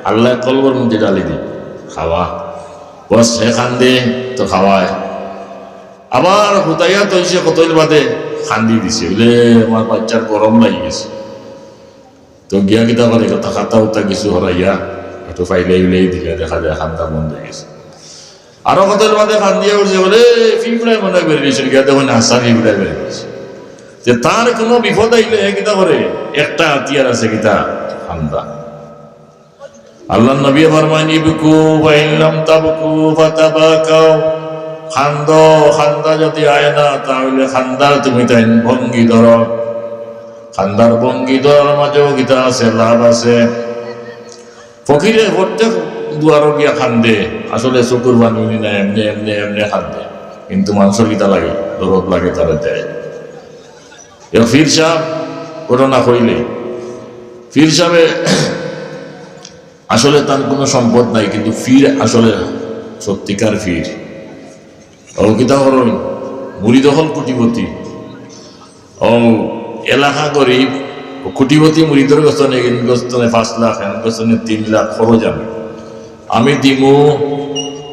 আল্লায় কলবর মধ্যে ডালি দেইন, খাওয়া। বস, হে কান্দে তো খাওয়ায়। আবার হুতাইয়া তো সে কতদিন বাদে কান্দি দিছে, বলে, "আমার বাচ্চার গরম লাগি গেছে।" তো গিয়া কিতা করে, কথা খাতা উতা কিছু হরাইয়া একটু ফাইলাই উলাই দিলে দেখা যায় কান্দা বন্ধ হয়ে গেছে। আরো কতদিন বাদে কান্দিয়া উঠছে, বলে, "এ, পিঁপড়ায় মনে হয় বেরিয়েছে।" গিয়া দেখো না, হাসা পিঁপড়ায় বেরিয়েছে। যে তার কোনো বিপদ আইলে হে কিতা করে, একটা হাতিয়ার আছে, কিতা? কান্দা। আল্লাহর নবী ফরমাইন, "ইবকু ওয়া ইন লাম তাবকু ফাতাবাকাও।" কান্দো, কান্দা যদি আয় না, তাহলে কান্দার তুমি তাইন ভঙ্গি ধরো। কান্দার ভঙ্গি ধরার মাঝেও কিতা আছে, লাভ আছে। ফকিরে প্রত্যেক দুয়ারো গিয়া কান্দে, আসলে চকুর পানি উনি না, এমনে, এমনে, এমনে কান্দে, কিন্তু মানুষের কিতা লাগে, দরদ লাগে, তারে দেয়। এক পীর সাহেব ঘটনা কইলে, পীর সাহেবে আসলে তার কোনো সম্পদ নাই, কিন্তু পীর আসলে সত্যিকার পীর। ও কিতা করইন, মুরিদ অকল কোটিপতি, ও এলাকা গরিব, ও কোটিপতি মুরিদর গেছে নে, এন গেছে নে পাঁচ লাখ, এন গেছে নে তিন লাখ খরচ আমি, আমি দিমু,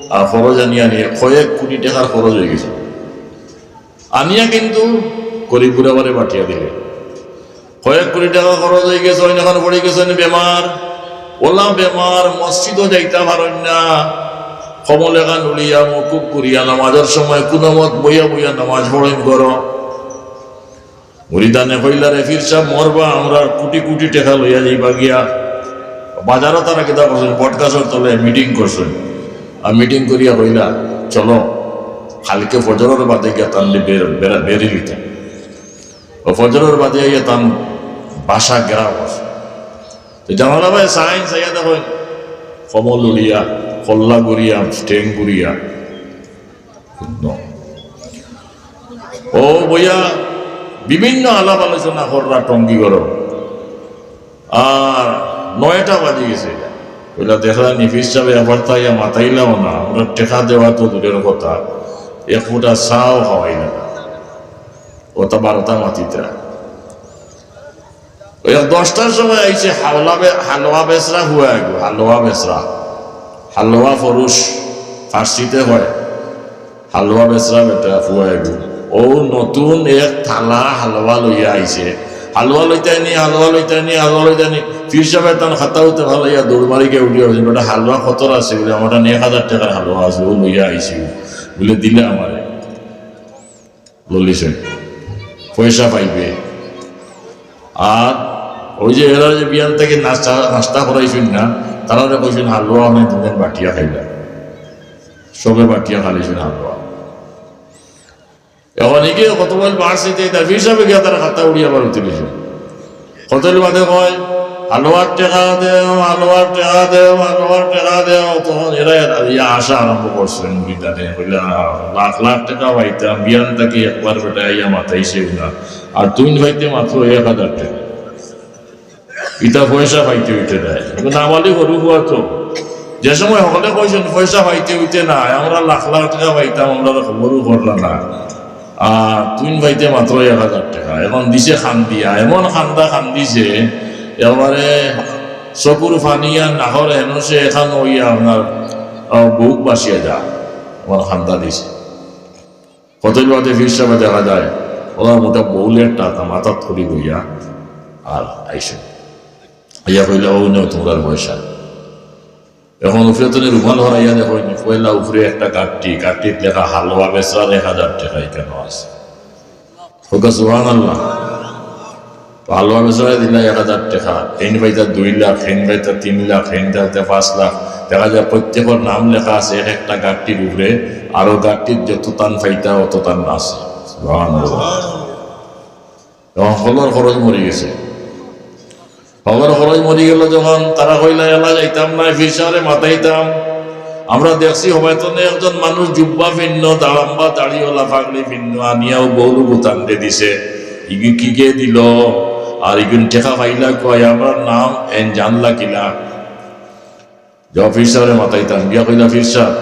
আর খরচ আনি আনি কয়েক কোটি টাকার খরচ হয়ে গেছে। আনিয়া কিন্তু গরিব গুরাবারে বাটিয়া দিলে। কয়েক কোটি টাকা খরচ হয়ে গেছে, অইন এখন পড়ে গেছেন বেমার। ওলা বেমার, মসজিদও যাইতা পারইন না। কম্বল এখান উড়িয়া, মুকুব করিয়া, নামাজের সময় কোনো মত বইয়া বইয়া নামাজ পড়ইন করো। মুরিদানে কইলা, "রে পীর সাহেব, মরবা, আমরা কোটি কোটি টাকা লইয়া যাইবা গিয়া।" বাজারো তারা কিতা করছেন, বটগাছর তলে মিটিং করছেন। আর মিটিং করিয়া কইলা, "চলো, কালকে ফজরর বাদে গিয়া তানলে বের, বেরা-, বেরি লিতে।" ও ফজরর বাদে আইয়া তান বাসা ঘেরাও করছে। তো জানালা বায় চাইন, চাইয়া দেখইন, কম্বল উড়িয়া, কল্লা ঘুরিয়া, ঠেং ঘুরিয়া। ন। ও বইয়া বিভিন্ন আলাপ আলোচনা কররা টঙ্গি ঘরো। আর নয়টা বাজি গেছে। কইলা, "দেখলা নি পীর সাহেব, এবার তাইয়া মাতাইলাও না, আমরা টেকা দেওয়া তো দূরের কথা, এক ফুটা চাও খাওয়াইলা না।" ও তা বারোটা মাতিতরা। ওই এক দশটার সময় আইছে হাওলা বে-, হালুয়া বেচরা পুয়া এগু, হালুয়া বেচরা, হালুয়া পুরুষ, ফার্সিতে হয়, হালুয়া বেচরা বেটা পুয়া এগু। ও নতুন এক থালা হালুয়া লইয়া আইছে। হালুয়া লইতায় নি, হালুয়া লইতায় নি, হালুয়া লইতায় নি। পীর সাহেব তান খাতা উতা ফালাইয়া দৌড় মারি গিয়া উঠিয়া বলছে, "বেটা, হালুয়া কতর আছে?" বলে, "আমার এক হাজার টাকার হালুয়া আছে, ও লইয়া আইছি।" বলে, "দিলে আমারে।" ললিছে, পয়সা পাইবে। আর ওই যে এরা যে বিয়ান থাকি নাস্তা, নাস্তা করাইছইন না, তারারে কইছইন হালুয়া অনেক দিন বাটিয়া খাইলা, সবে বাটিয়া খালিছইন হালুয়া। এখন এগিয়ে কত বল বাড়ছে, তার পীর সাহেবে গিয়া তার খাতা উড়িয়া বার উঠে গেছে। কতদিন বাদে কয়, "হালুয়ার টেকা দেও, হালুয়ার টেকা দেও, হালুয়ার টেকা দেও।" তখন এরা ইয়া আশা আরম্ভ করছে মুরিদানে, কইলা, "লাখ লাখ টেকা পাইতাম, বিয়ান থাকি একবার বেটা আইয়া মাতাইছে না, আর তুমি পাইতে মাত্র এক হাজার টেকা।" ইতা পয়সা পাইতে হইতে দেয়। কিন্তু নাবালিগ গরু হুয়া তো, যে সময় হকলে কইছেন পয়সা পাইতে হইতে না, আমরা লাখ লাখ টেকা পাইতাম, আমরা তো খবরও করলা না। আর তুই পাইতে মাত্র এক হাজার টেকা। এখন দিছে কান্দিয়া, এমন কান্দা কান্দিছে, একেবারে চকুর পানি আর নাকর হেনসে এখান হইয়া আপনার, আহ, বুক বাসিয়া যা, এমন কান্দা দিছে। কতদিন বাদে পীর সাহেবে দেখা যায়, ওরা মোটা বউলের টাকা মাথাত করি বইয়া আর আইসে। আইয়া কইলা, "অউ নেও তুমরার পয়সা।" এখন উপরে তনে রুমাল হরাইয়া দেখইন, পয়লা উপরে একটা গাট্টি, গাট্টিত লেখা হালুয়া বেচরার এক হাজার টেকা ইখানো আছে। কউক্কা সুবহানাল্লাহ। তো হালুয়া বেচরায় দিলা এক হাজার টেকা, হেইন পাইতা দুই লাখ, হেইন পাইতা তিন লাখ, হেইন পাইতা পাঁচ লাখ। দেখা যায় প্রত্যেকর নাম লেখা আছে এক একটা গাট্টির উপরে, আরো গাট্টিত যত তান পাইতা অত তান আছে। সুবহানাল্লাহ। তখন হকলর খরচ মরি গেছে। হকলর খরচ মরি গেল যখন, তারা কইলা, "এলা যাইতাম না, পীর সাবরে মাতাইতাম।" আমরা দেখছি, হয়তো না একজন মানুষ জুব্বা ফিন্দ, দাড়াম্বা দাড়িওয়ালা, পাগড়ি ফিন্দ, আনিয়াও বউলু গুতান দে দিছে। ইগু কিগে দিল, আর ইগুন টেকা পাইলা কই, আমরার নাম এন জানলা কিলা? যাও পীর সাবরে মাতাইতাম, গিয়া কইলা, "পীর সাব,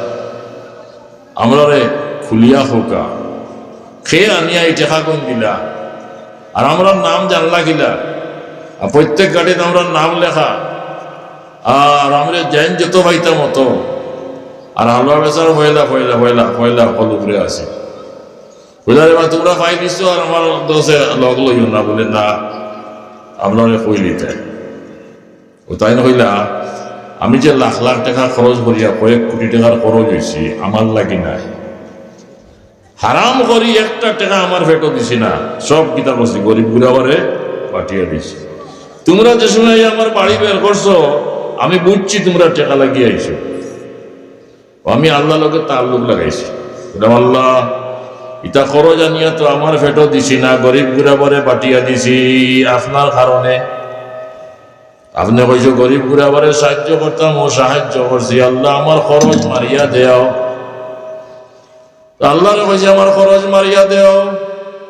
আমরারে খুলিয়া কউক্কা, কে আনিয়া ই টেকাগুন দিলা, আর আমরার নাম জানলা কিলা? আর প্রত্যেক গাট্টিত আমরার নাম লেখা, আর আমরা যেইন যত পাইতাম অত, আর হালুয়া বেচরার পয়লা, পয়লা, পয়লা, পয়লা হকল উপরে আছে।" কইলা, "রে বা, তুমরা পাই দিছো, আর আমার দোষে লগ লইও না।" বলে, "না, আপনারে কইলিতাম।" ও তাইন কইলা, "আমি যে লাখ লাখ টেকা খরচ করিয়া কয়েক কোটি টেকার খরচ অইছে, আমার লাগি নায়। হারাম করি একটা টেকা আমার পেটো দিছি না, সব কিতা করছি গরিব গুরাবারে পাঠাইয়া দিছি। তুমরা যে সময় আমার বাড়ি বের করছো, আমি বুঝছি তুমরা টেকা লাগি আইছো। আমি আল্লার লগে তাল্লুক লাগাইছি। বললাম, 'আল্লাহ, ইতা খরচ আনিয়া তো আমার পেটো দিছি না, গরিব গুরাবারে পাঠাইয়া দিছি আপনার কারণে। আপনে কইছো গরিব গুরাবারে সাহায্য করতাম, অউ সাহায্য করছি। আল্লাহ, আমার খরচ মারিয়া দেও।' তো আল্লারে কইছে, 'আমার খরচ মারিয়া দেও।'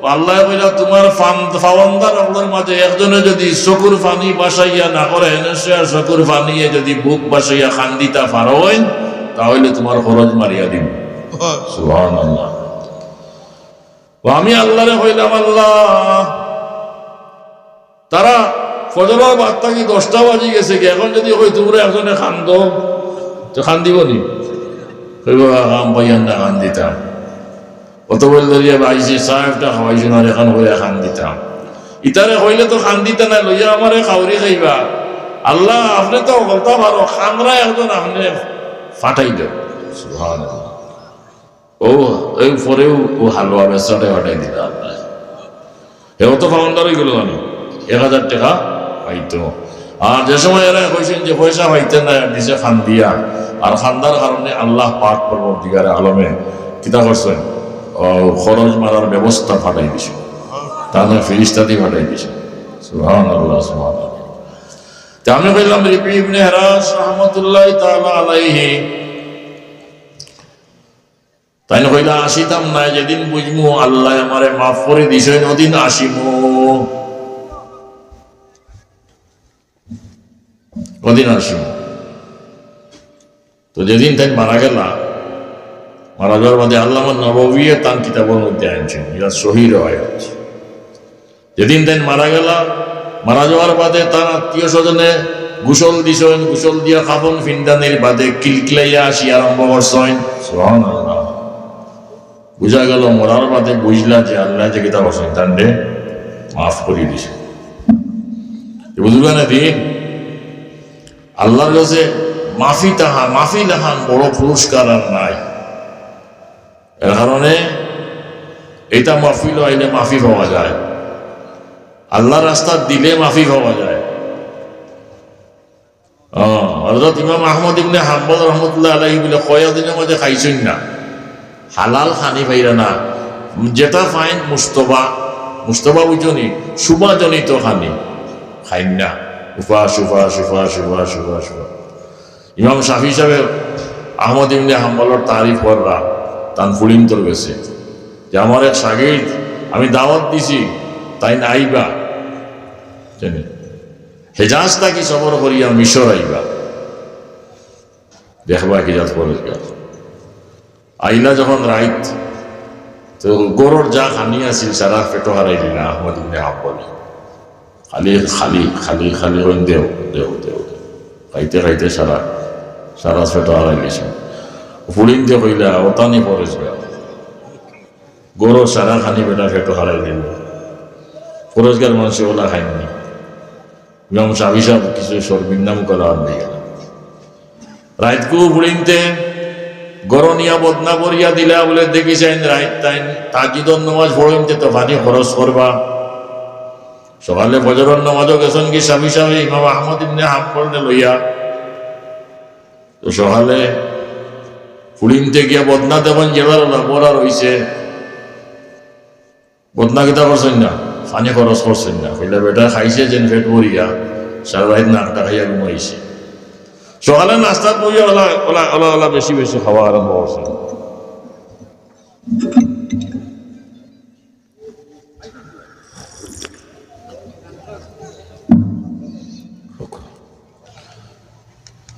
ও আল্লায় কইলা, 'তুমার ফান-, ফাওয়ান্দার অকলর মাঝে একজনে যুদি চকুর পানি বাসাইয়া না করে, হেনে সে আর চকুর পানিয়ে যুদি বুক বাসাইয়া কান্দিতা পারইন, তা অইলে তুমার খরচ মারিয়া দিমু।'" সুবহানাল্লাহ। ও আমি আল্লারে কইলাম, "আল্লাহ, তারা ফজরর বাদ থাকি দশটা বাজি গেছে কি, এখন যুদি কই তুমরা একজনে কান্দো, তে কান্দিবো নি?" কইবো, "আ, কাম পাইয়ার না কান্দিতাম। অত বইল ধরিয়া বাইছি, চা একটা খাওয়াইছো না, এখন কইয়া কান্দিতাম।" ইতারে কইলে তো কান্দিতা না, লইয়া আমারে খাউরি খাইবা। আল্লাহ, আপনে তো হকলতা পারো, কান্দরা একজন আপনে পাঠাই দেও। সুবহানাল্লাহ। ও, এই পরেও ও হালুয়া বেচরারে পাঠাই দিলা আল্লায়। হে অত ফাওয়ান্দার অইগেলো জানো, এক হাজার টেকা পাইতো। আর যে সময় এরা কইছইন যে পয়সা পাইতা না, দিছে কান্দিয়া, আর কান্দার কারণে আল্লাহ পাক পরওয়ারদিগারে আলমে কিতা করছইন? ও, খরচ মারার ব্যবস্থা পাঠাই দিছইন, তার মানে ফিরিস্তাদি পাঠাই দিছইন। সুবহানাল্লাহ, সুবহানাল্লাহ। তে আমি কইলাম, রিফি ইবনে হেরাস রহমতুল্লাহি তাআলা আলাইহি, তাইন কইলা, "আসিতাম নায়, যেদিন বুঝমু আল্লায় আমারে মাফ করি দিছইন, অদিন আসিমু, অদিন আসিমু।" তো যেদিন তাইন মারা গেলা, মারা যাওয়ার বাদে আল্লামা নববীয়ে তান কিতাবর মধ্যে আনছইন, ইটা সহি রেওয়ায়ত। যেদিন তাইন মারা গেলা, মারা যাওয়ার বাদে তান আত্মীয় স্বজনে গোসল দিছইন, গোসল দিয়া কাফন ফিন্দানির বাদে কিলকিলাইয়া আসি আরম্ভ করছইন। সুবহানাল্লাহ। বুঝা গেল, মরার বাদে বুঝলা যে আল্লায় যে কিতা করছইন, তানরে মাফ করি দিছইন। তো বুঝবা না দিন, আল্লার গেছে মাফি তাহা, মাফি লাখান বড় পুরস্কার আর নাই। এর কারণে ইতা মাহফিলো আইলে মাফি পাওয়া যায়, আল্লার রাস্তাত দিলে মাফি পাওয়া যায়। হ্যাঁ, হযরত ইমাম আহমদ ইবনে হাম্বল রহমতুল্লাহ আলাইহি বলে কয়েকদিনর মধ্যে খাইছইন না, হালাল খানি পাইরা না, যেটা পাইন মুস্তবা, মুস্তবা বুঝছো নি, সুবাজনিত খানি খাইন না, উপাস, উপাস, উপাস, উপাস, উপাস, উপাস। ইমাম শাফি সাহেব আহমদ ইবনে হাম্বলর তারিফ কররা তান ফুড়িন্তর গেছে যে, "আমার এক শাগির্দ আমি দাওয়াত দিছি, তাইন আইবা, জানি, হেজাজ থাকি সফর করিয়া মিশর আইবা, দেখবা কি জাত পরেজগার।" আইলা যখন রাইত, তো গরর যা খানি আছিল সারা পেটো হারাই দিলা আহমদ ইবনে হাম্বলে। খালি, খালি, খালি, খালি কইন, "দেও, দেও, দেও, দেও।" খাইতে খাইতে সারা, সারা পেটো হারাই গেছে। ফুড়িন্তে কইলা, "ওতানি পরেজগার। গরর সারা খানি বেটা পেটো হারাই দিল। পরেজগার মানষে ওলা খাইননি।" ইমাম শাফি সাহেব কিছু শরমিন্দা মুখা লাগান দিয়া গেলা। রাইতকু ফুড়িন্তে ঘরো নিয়া বদনা ভরিয়া দিলা বুলে, দেখিছাইন রাইত তাইন তাহাজ্জুদর নামাজ পড়ইন্তে তো পানি খরচ করবা। সকালে ফজরর নামাজও গেছইন গি শাফি সাহেব ইমাম আহমদ ইবনে হাম্বলরে লইয়া। তো সকালে ফুড়িন্তে গিয়া বদনা দেখইন যেলা ভরা রইছে। বদনা কিতা করছইন না, পানি খরচ করছইন না। কইলা, বেটা খাইছে যেন পেট ভরিয়া, সারা রাইত নাকটা খাইয়া ঘুমাইছে। সকালে নাস্তাত বইয়া ওলা, ওলা, ওলা, ওলা বেশি বেশি খাওয়া আরম্ভ করছে।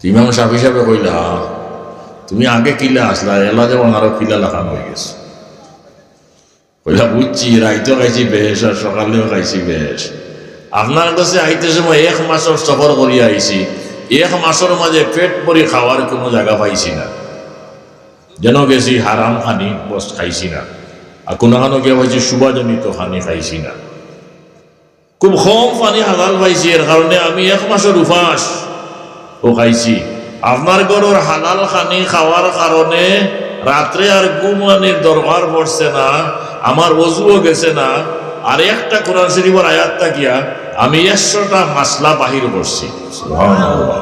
ইমাম শাফি সাহেবে কইলা, তুমি আগে কিলা আছলা, এলা যেমন আরো কিলা লাখান অইগেছো। কইলা, বুঝছি, রাইতও খাইছি বেশ, আর সকালেও খাইছি বেশ। আপনার গেছে আইতে সময় এক মাসর সফর করিয়া আইছি, এক মাসর মাঝে পেট ভরি খাওয়ার কুনু জাগা পাইছি না। যেনো গেছি হারাম খানি, বস খাইছি না। আর কুনুখানো গিয়া পাইছি সুবাজনিত খানি খাইছি না। খুব কম পানি হালাল পাইছি, এর কারণে আমি এক মাসর উপাস ও খাইছি। আপনার ঘরর হালাল খানি খাওয়ার কারণে রাত্রে আর ঘুমানির দরকার পড়ছে না, আমার অজুও গেছে না, আর একটা কোরআন শরীফর আয়াত থাকিয়া আমি একশোটা মাসলা বাহির করছি। সুবহানাল্লাহ।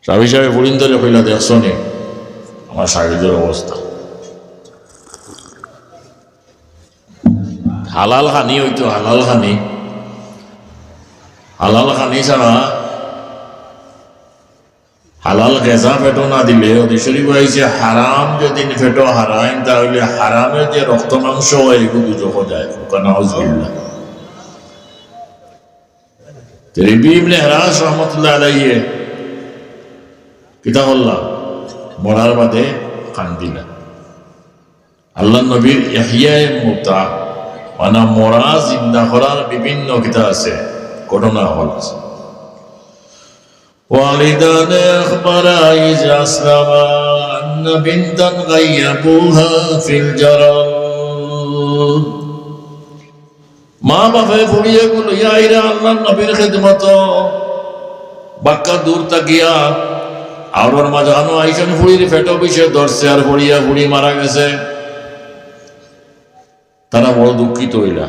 শাফি সাহেবে ফুড়িন্তরে কইলা, দেখছো নি আমার শাগিদর অবস্থা? হালাল খানি অইতো, হালাল খানি, হালাল খানি ছাড়া হালাল গেজা পেটো না দিলে, হাদিস শরীফো আইছে, হারাম যদি পেটো হারাইন, তাহলে হারামে যে রক্ত মাংস অয়, এগু দুজখো যায়। নাউজুবিল্লাহ। তে রিবি ইবনে হেরাস রহমতুল্লাহ আলাইহি কিতা করলা? মরার বাদে কান্দিলা। আল্লাহর নবীর ইহইয়ায়ে মৌতা, মানে মরা জিন্দা করার বিভিন্ন কিতা আছে, ঘটনা হল আছে। والدان أخبرا إذ أسلما أن بنتا غيبوها في الجرر. মা বাপে ফুড়িয়ে কইলো, ইয়া আইরা আল্লাহর নবীর খেদমত, বাক্কা দূর থাকিয়া, আওরর মাঝখানো আইছইন, ফুড়ির পেটো বিষে ধরছে, আর ফুড়িয়া ফুড়ি মারা গেছে। তারা বড় দুঃখিত অইলা।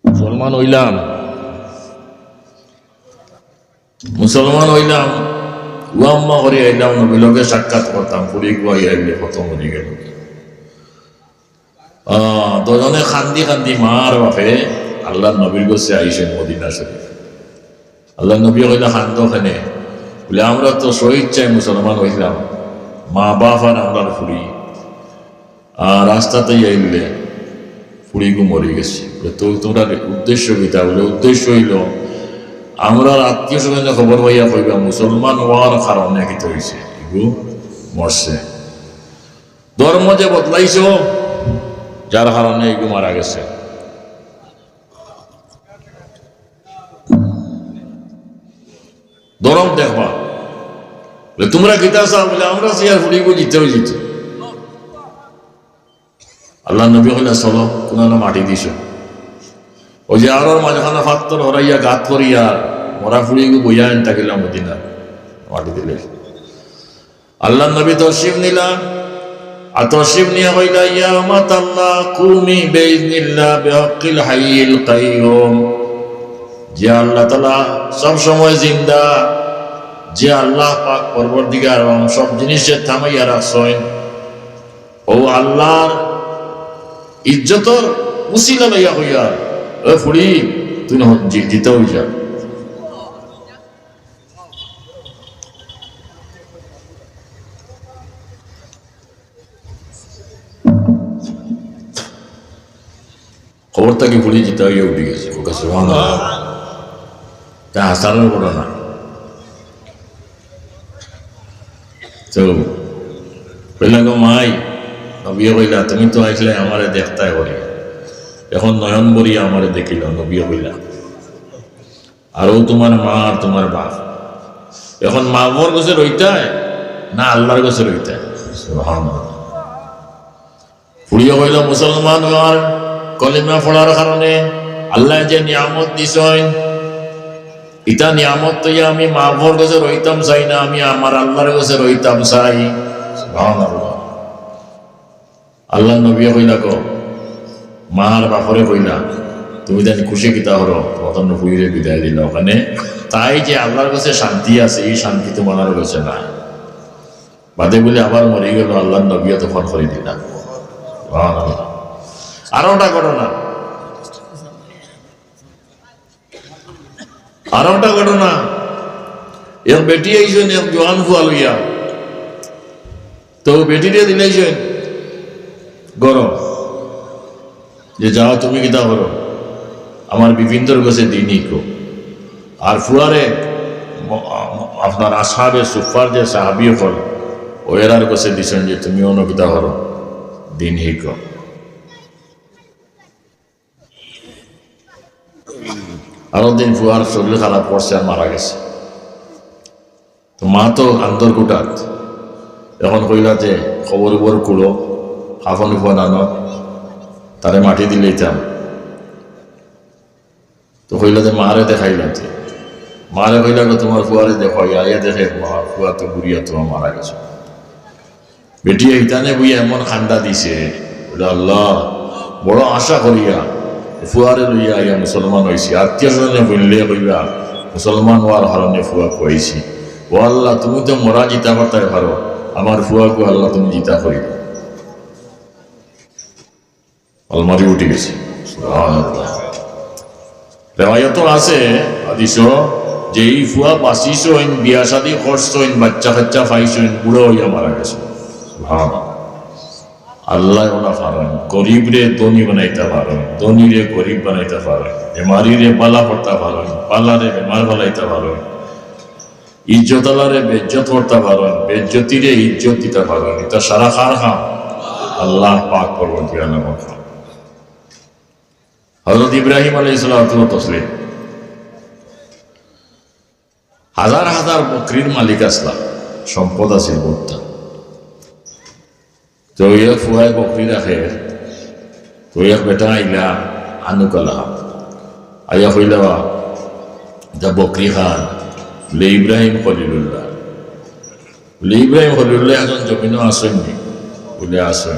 মুসলমান অইলাম, মুসলমান অইলাম, ওয়াম্মা করি আইলাম, নবীর লগে সাক্ষাৎ করতাম, ফুড়ি গুয়াই আইলে খতম অই গেল। আহ, দুজনে কান্দি কান্দি মা আর বাপে আল্লাহর নবীর গেছে আইছইন মদিনা শরীফ। আল্লাহর নবী কইলা, কান্দো কেনে? বলে, আমরা তো স্বইচ্ছায় মুসলমান অইলাম, মা বাপ আর আমরার ফুড়ি, আর রাস্তাত আইলে ফুড়িগু মরি গেছে। বলে, তো তোমরার উদ্দেশ্য কিতা? বলে, উদ্দেশ্য অইলো, আমরার আত্মীয় স্বজনে খবর পাইয়া কইবা, মুসলমান অওয়ার কারণে কিতা অইছে, ইগু মরছে। ধর্ম যে বদলাইছো, যার কারণে ইগু মারা গেছে। ধরম দেখবা। বলে, তোমরা কিতা চাও? বলে, আমরা চাই আর ফুড়িগু জিতেও জিতে। আল্লাহর নবী কইলা, চলো, কুনানো মাটি দিছো। ওই যে আরোর মাঝখানো পাত্থর হরাইয়া গাত করিয়া মরা ফুড়িগু বইয়া আনতা গেলা মদিনা, মাটি দিলে। আল্লাহর নবী তশরিফ নিলা, আর তশরিফ নিয়া কইলা, ইয়া উম্মাতাল্লাহ, কুমি বিইজনিল্লাহ বিহক্কিল হাইয়িল কাইয়ুম। যে আল্লাহ তাআলা সব সময় জিন্দা, যে আল্লাহ পাক পরওয়ারদিগার আলম সব জিনিসরে থামাইয়া রাখছইন, ও আল্লাহর ইজ্জতর উসিলা লইয়া কইয়া, ও ফুড়ি, তুই না জি-, জিতা অই যা। খবর থাকি ফুড়ি জিতা অইয়া উঠি গেছে। ওকে সুবহানাল্লাহ। তা হাসানোর ঘটনা। তো কইলা, গো মাই, নবীয়ে কইলা, তুমি তো আইছলায় আমারে দেখতায় করি, এখন নয়ন ভরিয়া আমারে দেখিলাও, নবীয়ে কইলা। আর ও তোমার মা আর তোমার বাপ। এখন মা বাবার গেছে রইতায় না আল্লাহর গেছে রইতায়? সুবহানাল্লাহ। ফুড়িয়ে কইলা, মুসলমান অওয়ার কলিমা পড়ার কারণে আল্লায় যে নিয়ামত দিছইন, ইতা নিয়ামত থইয়া আমি মাফর গেছে রইতাম চাই না, আমি আমার আল্লার গেছে রইতাম চাই। সুবহানাল্লাহ। আল্লার নবীয়ে কইলা, কও, মার বাপরে কইলা, তুমি তাইন খুশি কিতা করো, তোমার তো নবীরে বিদায় দিলা অখানে। তাই যে আল্লার গেছে শান্তি আছে, ই শান্তি তোমার গেছে নাই। বাদে বুলে আবার মরি গেল, আল্লার নবীয়ে তো ফোন করি দিলা। সুবহানাল্লাহ। আরো একটা ঘটনা, আরো একটা ঘটনা, এক বেটি আইছইন এক জোয়ান ফুয়া লইয়া, তো বেটিরে দিলাইছইন ঘরো, যে যাও তুমি কিতা করো, আমার বিবিন্তর গেছে দিন হিকো। আর ফুয়ারে ম-, আপনার আসহাবে সুফার যে সাহাবী অকল, অউ এরার গেছে দিছইন যে তুমি অনো কিতা করো, দিন হিকো। আরো দিন ফুয়ার শরীর খারাপ করছে আর মারা গেছে। তো মা তো আন্দর গুটাত, এখন কইলা যে কবর উবর কুড়ো, কাফন উফন আনো, তারে মাটি দিলাইতাম। তো কইলা যে মারে দেখাইলাম যে, মারে কইলা, "গো, তোমার ফুয়ারে দেখো।" আইয়া দেখে, মা, ফুয়া তো বুড়িয়া তোমার মারা গেছে। বেটিয়ে হিতানে বইয়া এমন কান্দা দিছে, বুলে, "আল্লাহ, বড় আশা করিয়া ফুয়ারে লইয়া আইয়া মুসলমান অইছি, আত্মীয় স্বজনে বললে কইবা মুসলমান অওয়ার কারণে ফুয়া খুয়াইছি। ও আল্লাহ, তুমি তো মরা জিতা করতায় পারো, আমার ফুয়াগু আল্লাহ তুমি জিতা করি দাও।" আলমারি উঠি গেছে। সুবহানাল্লাহ। রেওয়ায়ত আছে হাদিসো যে ই ফুয়া বাঁচিছইন, বিয়া শাদী করছইন, বাচ্চা কাচ্চা পাইছইন, বুড়া অইয়া মারা গেছে। সুবহানাল্লাহ। আল্লায় অলা পারইন, গরিবরে ধনী বানাইতা পারইন, ধনীরে গরিব বানাইতা পারইন, বেমারিরে বালা করতা পারইন, বালারে বেমার বানাইতা পারইন। ইজ্জতআলারে বেইজ্জত করতা পারইন, বেইজ্জতিরে ইজ্জত দিতা পারইন। ইতা সারা কার কাম? আল্লাহ পাক পরওয়ারদিগার আলমর কাম। হযরত ইব্রাহিম আলাইহিস সালাতু ওয়াস সালাম হাজার হাজার বকরির মালিক আছলা, সম্পদ আছিল বউততা। তো এক ফুয়ায় বকরি রাখে, তো এক বেটা আইলা, আনুকালা, আইয়া কইলা, "বা, ইতা বকরি কার?" বুলে, "ইব্রাহিম খলিলুল্লাহ।" বুলে, "ইব্রাহিম খলিলুল্লাহ এখন জমিনো আছইন নি?" বুলে, "আছইন।"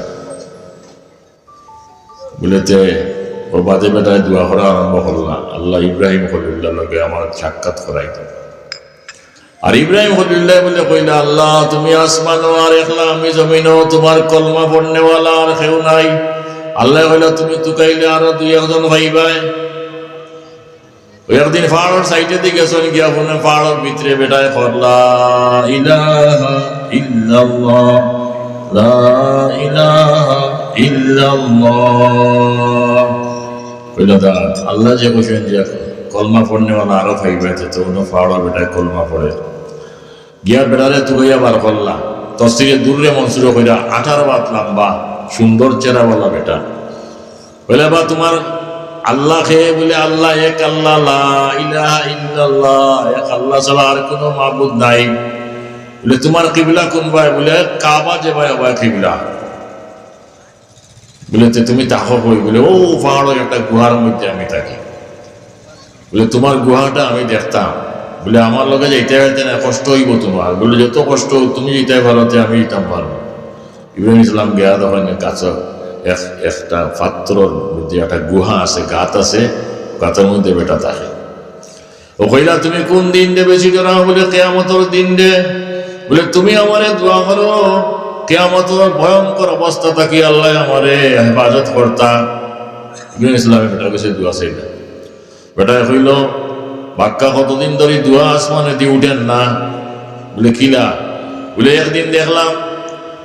বুলে, "তে অউ বাদে বেটায় দোয়া করা আরম্ভ করলা, 'আল্লাহ, ইব্রাহিম খলিলুল্লাহর লগে আমার সাক্ষাৎ করাই দেও।'" আর ইব্রাহিম খলিলুল্লাহ বুলে কইলা, "আল্লাহ, তুমি আসমানো আর একলা, আমি জমিনো, তোমার কলমা পড়নেওয়ালা আর কেউ নাই।" আল্লায় কইলা, "তুমি তুকাইলে আরো দুই একজন পাইবায়।" অউ একদিন পাহাড়র সাইডেদি গেছইন, গিয়া হুনে পাহাড়র ভিতরে বেটায় কর, "লা ইলাহা ইল্লাল্লাহ, লা ইলাহা ইল্লাল্লাহ।" কইলা, "দা, আল্লায় যে কইছইন যে কলমা পড়নেওয়ালা আরো পাইবায়, তো অনো পাহাড়র বেটায় কলমা পড়ে।" গিয়া বেটারে তুকাইয়া বার করলা। তফসিরে দুররে মনসুরো কইরা আঠারো আত লাম্বা, সুন্দর চেহারাওয়ালা বেটা। বুলে, "বা, তোমার আল্লাহ কে?" বুলে, "আল্লাহ এক আল্লাহ, লা ইলাহা ইল্লাল্লাহ, এক আল্লাহ ছাড়া আর কুনু মাবুদ নাই।" বুলে, "তোমার কিবলা কুনবায়?" বুলে, "কাবা যেবায় অবায় কিবলা।" বুলে, "তে তুমি থাকো কই?" বুলে, "অউ পাহাড়র একটা গুহার মধ্যে আমি থাকি।" বুলে, "তোমার গুহাটা আমি দেখতাম।" বুলে, "আমার লগে যাইতায় পারতায় না, কষ্ট অইবো তোমার।" বুলে, "যত কষ্ট অউক, তুমি যাইতায় পারো, তে আমি যাইতাম পারমু।" ইব্রাহিম ইসলাম গিয়া দেখইন গাছর এক, একটা পাথরর মধ্যে একটা গুহা আছে, গাত আছে, গাতর মধ্যে বেটা থাকে। অউ কইলা, "তুমি কুন দিনরে বেশি ডরাও?" বুলে, "কিয়ামতর দিনরে।" বুলে, "তুমি আমারে দোয়া করো, কিয়ামতর ভয়ঙ্কর অবস্থা থাকি আল্লায় আমারে হেফাজত করতা।" ইব্রাহিম ইসলামে বেটার গেছে দোয়া চাইলা। বেটায় কইলো, "বাক্কা কতদিন ধরি দোয়া আসমানেদি উঠের না।" বুলে, "কিলা?" বুলে, "একদিন দেখলাম,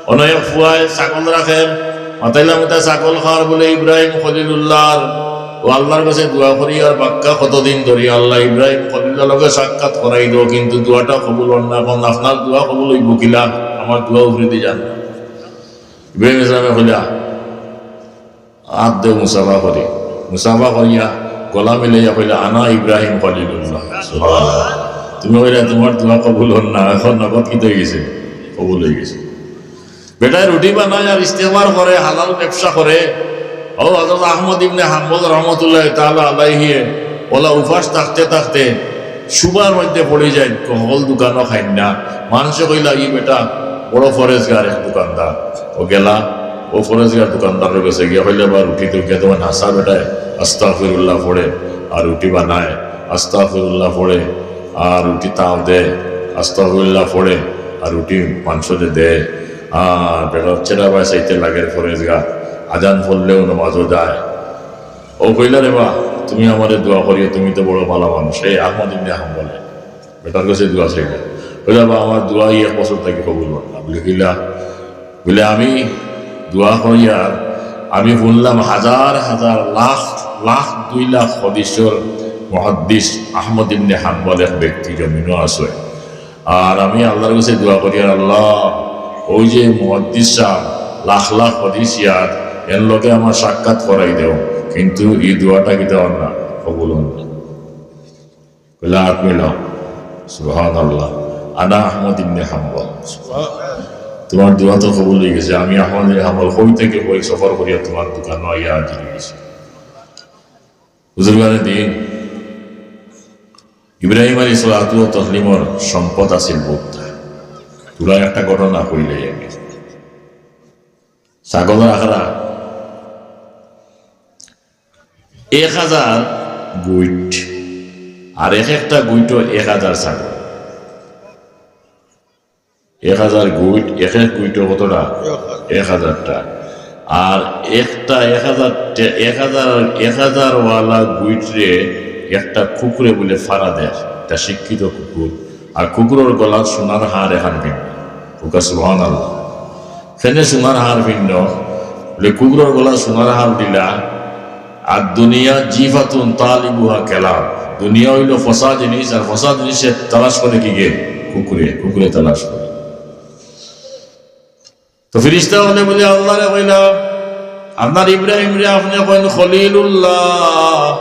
অনো এক ফুয়ায় ছাগল রাখের, মাতাইলাম ইতা ছাগল খাওয়ার বুলে ইব্রাহিম খলিলুল্লাহর, অউ আল্লাহর গেছে দোয়া করি আর বাক্কা কতদিন ধরি, 'আল্লাহ, ইব্রাহিম খলিলুল্লাহর লগে সাক্ষাৎ করাই দেও, কিন্তু দোয়াটা কবুল অর না।' এখন আপনার দোয়া কবুল অইবো কিলা? আমার দোয়া উপরেদি যার না।" ইব্রাহিম ইসলামে কইলা, আত দেও মুসাফা করি। মুসাফা করিয়া গলা মিলাইয়া কইলা, "আনা ইব্রাহিম খলিলুল্লাহ।" সুবহানাল্লাহ। তুমি কইলা, "তোমার দোয়া কবুল অর না, এখন নগদ কিতা অইগেছে? কবুল অইগেছে।" বেটায় রুটি বানায় আর ইস্তেমার করে, হালাল ব্যবসা করে। ও হযরত আহমদ ইবনে হাম্বল রহমতুল্লাহ তাআলা আলাইহি, ওলা উপাস থাকতে থাকতে সুবার মধ্যে পড়ি যায়, হকল দোকানও খাইন না। মানষে কইলা, "ই বেটা বড় ফরেজগার এক দোকানদার।" ও গেলা, ও ফরেজগার দোকানদারর গেছে গিয়া কইলা, "বা রুটি তো গিয়া তোমার হাসা বেটায় আস্তাগফিরুল্লাহ পড়ে আর রুটি বানায়, আস্তাগফিরুল্লাহ পড়ে আর রুটি তাও দেয়, আস্তাগফিরুল্লাহ পড়ে আর রুটি মানষরে দেয়।" আর বেটার চেহারা বায় চাইতে লাগের ফরেজগার, আজান পড়লেও নামাজও যায়। ও কইলা, "রে বা, তুমি আমারে দোয়া করিও, তুমি তো বড় ভালা মানুষ।" এই আহমদ ইবনে হাম্বলে বেটার গেছে দোয়া চাইলা। কইলা, "বা, আমার দোয়া ই এক বছর থাকি কবুল অর না।" বুলে, "কিলা?" বুলে, "আমি দোয়া করিয়ার আমি হুনলাম হাজার হাজার, লাখ লাখ, দুই লাখ হাদিসর মুহাদ্দিস আহমদ ইবনে হাম্বল এক ব্যক্তি জমিনো আছে।" আর আমি আল্লাহর গেছে দোয়া করিয়ার, "আল্লাহ, ওই যে মুহাদ্দিস সাব, লাখ লাখ হাদিস ইয়াদ, এন লগে আমার সাক্ষাৎ করাই দেও, কিন্তু ই দোয়াটা কিতা অর না, কবুল অর না।" কইলা, "হাত মিলাও।" সুবহানাল্লাহ। আনা আহমদ ইবনে হাম্বল। তোমার দোয়া তো কবুল অই গেছে। আমি আহমদ ইবনে হাম্বল কই থাকি কই সফর করিয়া তোমার দোকানো আইয়া হাজির অই গেছি। বুজুর্গানে দিন, ইব্রাহিম আলাইহিস সালাতু ওয়াস সালামর সম্পদ আছিল বউততা। তুলা একটা ঘটনা কইলে আমি। ছাগল রাখরা এক হাজার গুইট, আর এক একটা গুইটও এক হাজার ছাগল। এক হাজার গুইট, এক এক গুইটও কতটা? এক হাজারটা। আর একটা এক হাজার টে-, এক হাজার, এক হাজার ওয়ালা গুইটরে একটা কুকুরে বুলে ফাড়া দেয়, একটা শিক্ষিত কুকুর। আর কুকুরর গলাত সোনার হার এখান পিন্ন। ওকা সুবহানাল্লাহ। কেনে সোনার হার পিন্ন? বুলে কুকুরর গলাত সোনার হার দিলা, আর দুনিয়া জিফাতুন তালিবুহা কেলাব। দুনিয়া অইলো ফসা জিনিস, আর ফসা জিনিসে তালাশ করে কিগে? কুকুরে, কুকুরে তালাশ করে। তো ফিরিস্তা অকলে বুলে, "আল্লাহরে কইলা, আপনার ইব্রাহিমরে আপনে কইন খলিলুল্লাহ।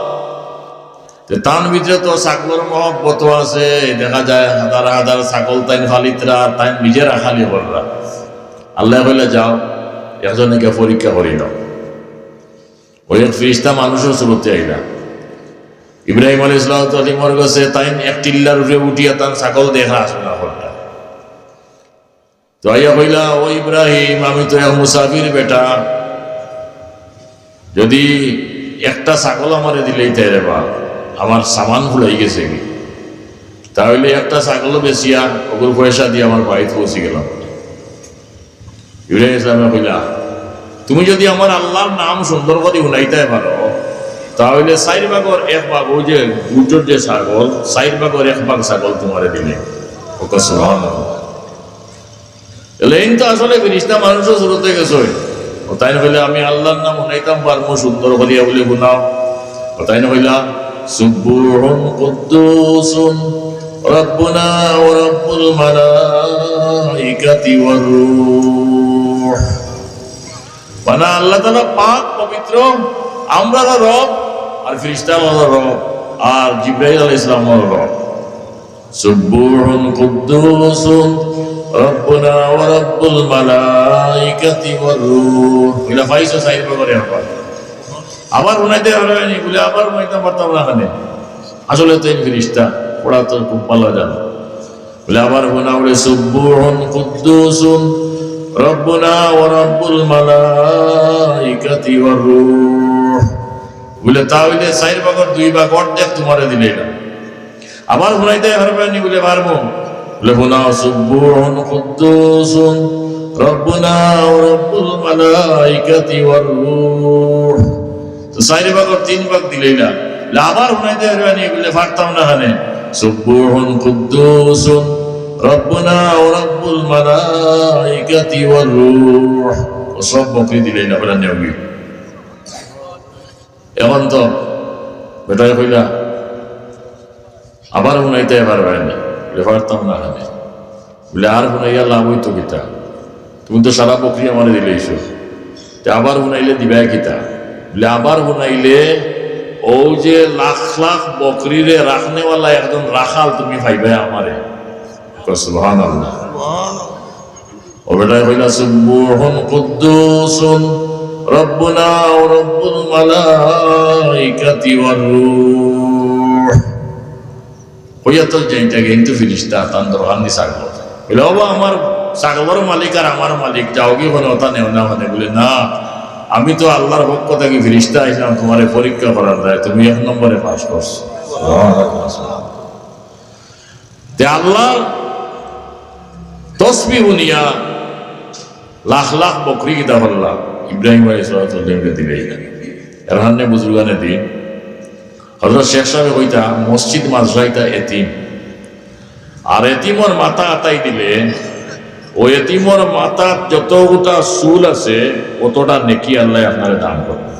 তে তান ভিতরে তো ছাগলর মহব্বত আছে, দেখা যায় হাজার হাজার ছাগল তাইন ফালিতরা, আর তাইন নিজে রাখালি কররা।" আল্লায় কইলা, "যাও, একজনে গিয়া পরীক্ষা করি নাও।" ওই এক ফিরিস্তা মানুষর সুরতে আইলা। ইব্রাহিম আলাইহিস সালাতু ওয়াস সালামর গেছে তাইন এক টিল্লার উপরে উঠিয়া তান ছাগল দেখা আসে না করতা। তো আইয়া কইলা, "ও ইব্রাহিম, আমি তো এক মুসাফির বেটা, যদি একটা ছাগল আমারে দিলেইতায় রে বা, আমার সামান ফুরাই গেছে গি, তা অইলে একটা ছাগল বেচিয়া অগুর পয়সা দিয়া আমার বাড়িত পৌঁছি গেলাম।" ইব্রাহিম ইসলামে কইলা, "তুমি যদি আমার আল্লাহর নাম সুন্দর করি হুনাইতায় পারো, তা অইলে চাইর ভাগর এক ভাগ, ওই যে গুইটর যে ছাগল, চাইর ভাগর এক ভাগ ছাগল তোমারে দিলে।" ওকে সুবহানাল্লাহ। তাইলে এইন তো আসলে ফিরিস্তা মানুষর সুরতে গেছে। ও তাইন কইলা, "আমি আল্লাহর নাম হুনাইতাম পারমু সুন্দর করিয়া, বুলে হুনাও।" ও তাইন কইলা, "সুব্বুহুন কুদ্দুসুন রাব্বুনা ওয়া রাব্বুল মালাইকাতি ওয়ার রূহ।" মানে আল্লাহ তাআলা পাক পবিত্র, আমরারও রব, আর ফিরিস্তা অকলরও রব, আর জিব্রাইল আলাইহিস সালামরও রব। সুব্বুহুন কুদ্দুসুন রাব্বুনা ওয়া রাব্বুল মালাইকাতি ওয়ার রূহ। ইলা পাইছো চাইর ভাগর এক ভাগ। আবার হুনাইতায় পারবায়নি? বুলে, "আবার হুনাইতাম পারতাম না কেনে, আসলে তো এইন ফিরিস্তা, পড়া তো খুব ভালা জানে।" বুলে, "আবার হুনাও।" বুলে, "সুব্বুহুন কুদ্দুসুন রাব্বুনা ওয়া রাব্বুল মালাইকাতি ওয়ার রূহ।" বুলে, "তা অইলে চাইর ভাগর দুই ভাগ, অর্ধেক তোমারে দিলাইলাম।" আবার হুনাইতায় পারবায়নি? বুলে, "পারমু।" বুলে, "হুনাও, সুব্বুহুন কুদ্দুসুন রাব্বুনা ওয়া রাব্বুল মালাইকাতি ওয়ার রূহ।" তো চাইর ভাগর তিন ভাগ দিলাইলা। বুলে, "আবার হুনাইতায় পারবায়নি?" বুলে, "পারতাম না কেনে, সুব্বুহুন কুদ্দুসুন রাব্বুনা ওয়া রাব্বুল মালাইকাতি ওয়ার রূহ।" ও সব বকরি দিলাইলা, বলে, "নেওগি।" এখন তো বেটায় কইলা, "আবার হুনাইতায় পারবায়নি?" বুলে, "পারতাম না কেনে।" বুলে, "আর হুনাইয়া লাভ অইতো কিতা? তুমি তো সারা বকরি আমারে দিলাইছো, তে আবার হুনাইলে দিবায় কিতা?" বুলে, "আবার হুনাইলে অউ যে লাখ লাখ বকরিরে রাখনেওয়ালা একজন রাখাল তুমি পাইবায় আমারে।" কয়, "সুবহানাল্লাহ।" ও বেটায় কইলা, "সুব্বুহুন কুদ্দুসুন রব্বুনা ওয়া রব্বুল মালাইকাতি ওয়ার রূহ। কইয়া তো যাইতা কিন্তু ফিরিস্তা তান দরকার নি ছাগল। বলে, "ওবা, আমার ছাগলর মালিক আর আমার মালিক, যাওগি কোনো কথা নেও না মানে।" বলে, "না, আমি তো আল্লাহর পক্ষ থাকি ফিরিস্তা আইলাম তোমারে পরীক্ষা করার দায়, তুমি এক নম্বরে পাস করছো।" তে আল্লাহর তসবি হুনিয়া লাখ লাখ বকরি কিতা করলা, ইব্রাহিম আলাইহিস সালাতু ওয়াস সালামরে দিলাইলা। এর কারণে বুজুর্গানে দিন, হযরত শেখ সাহেব কইতা, মসজিদ মাদ্রাসা ইতা এতিম, আর এতিমর মাথা আতাই দিলে, ও এতিমর মাথাত যতগুটা চুল আছে, অতটা নেকি আল্লাহ আপনারে দান করবে।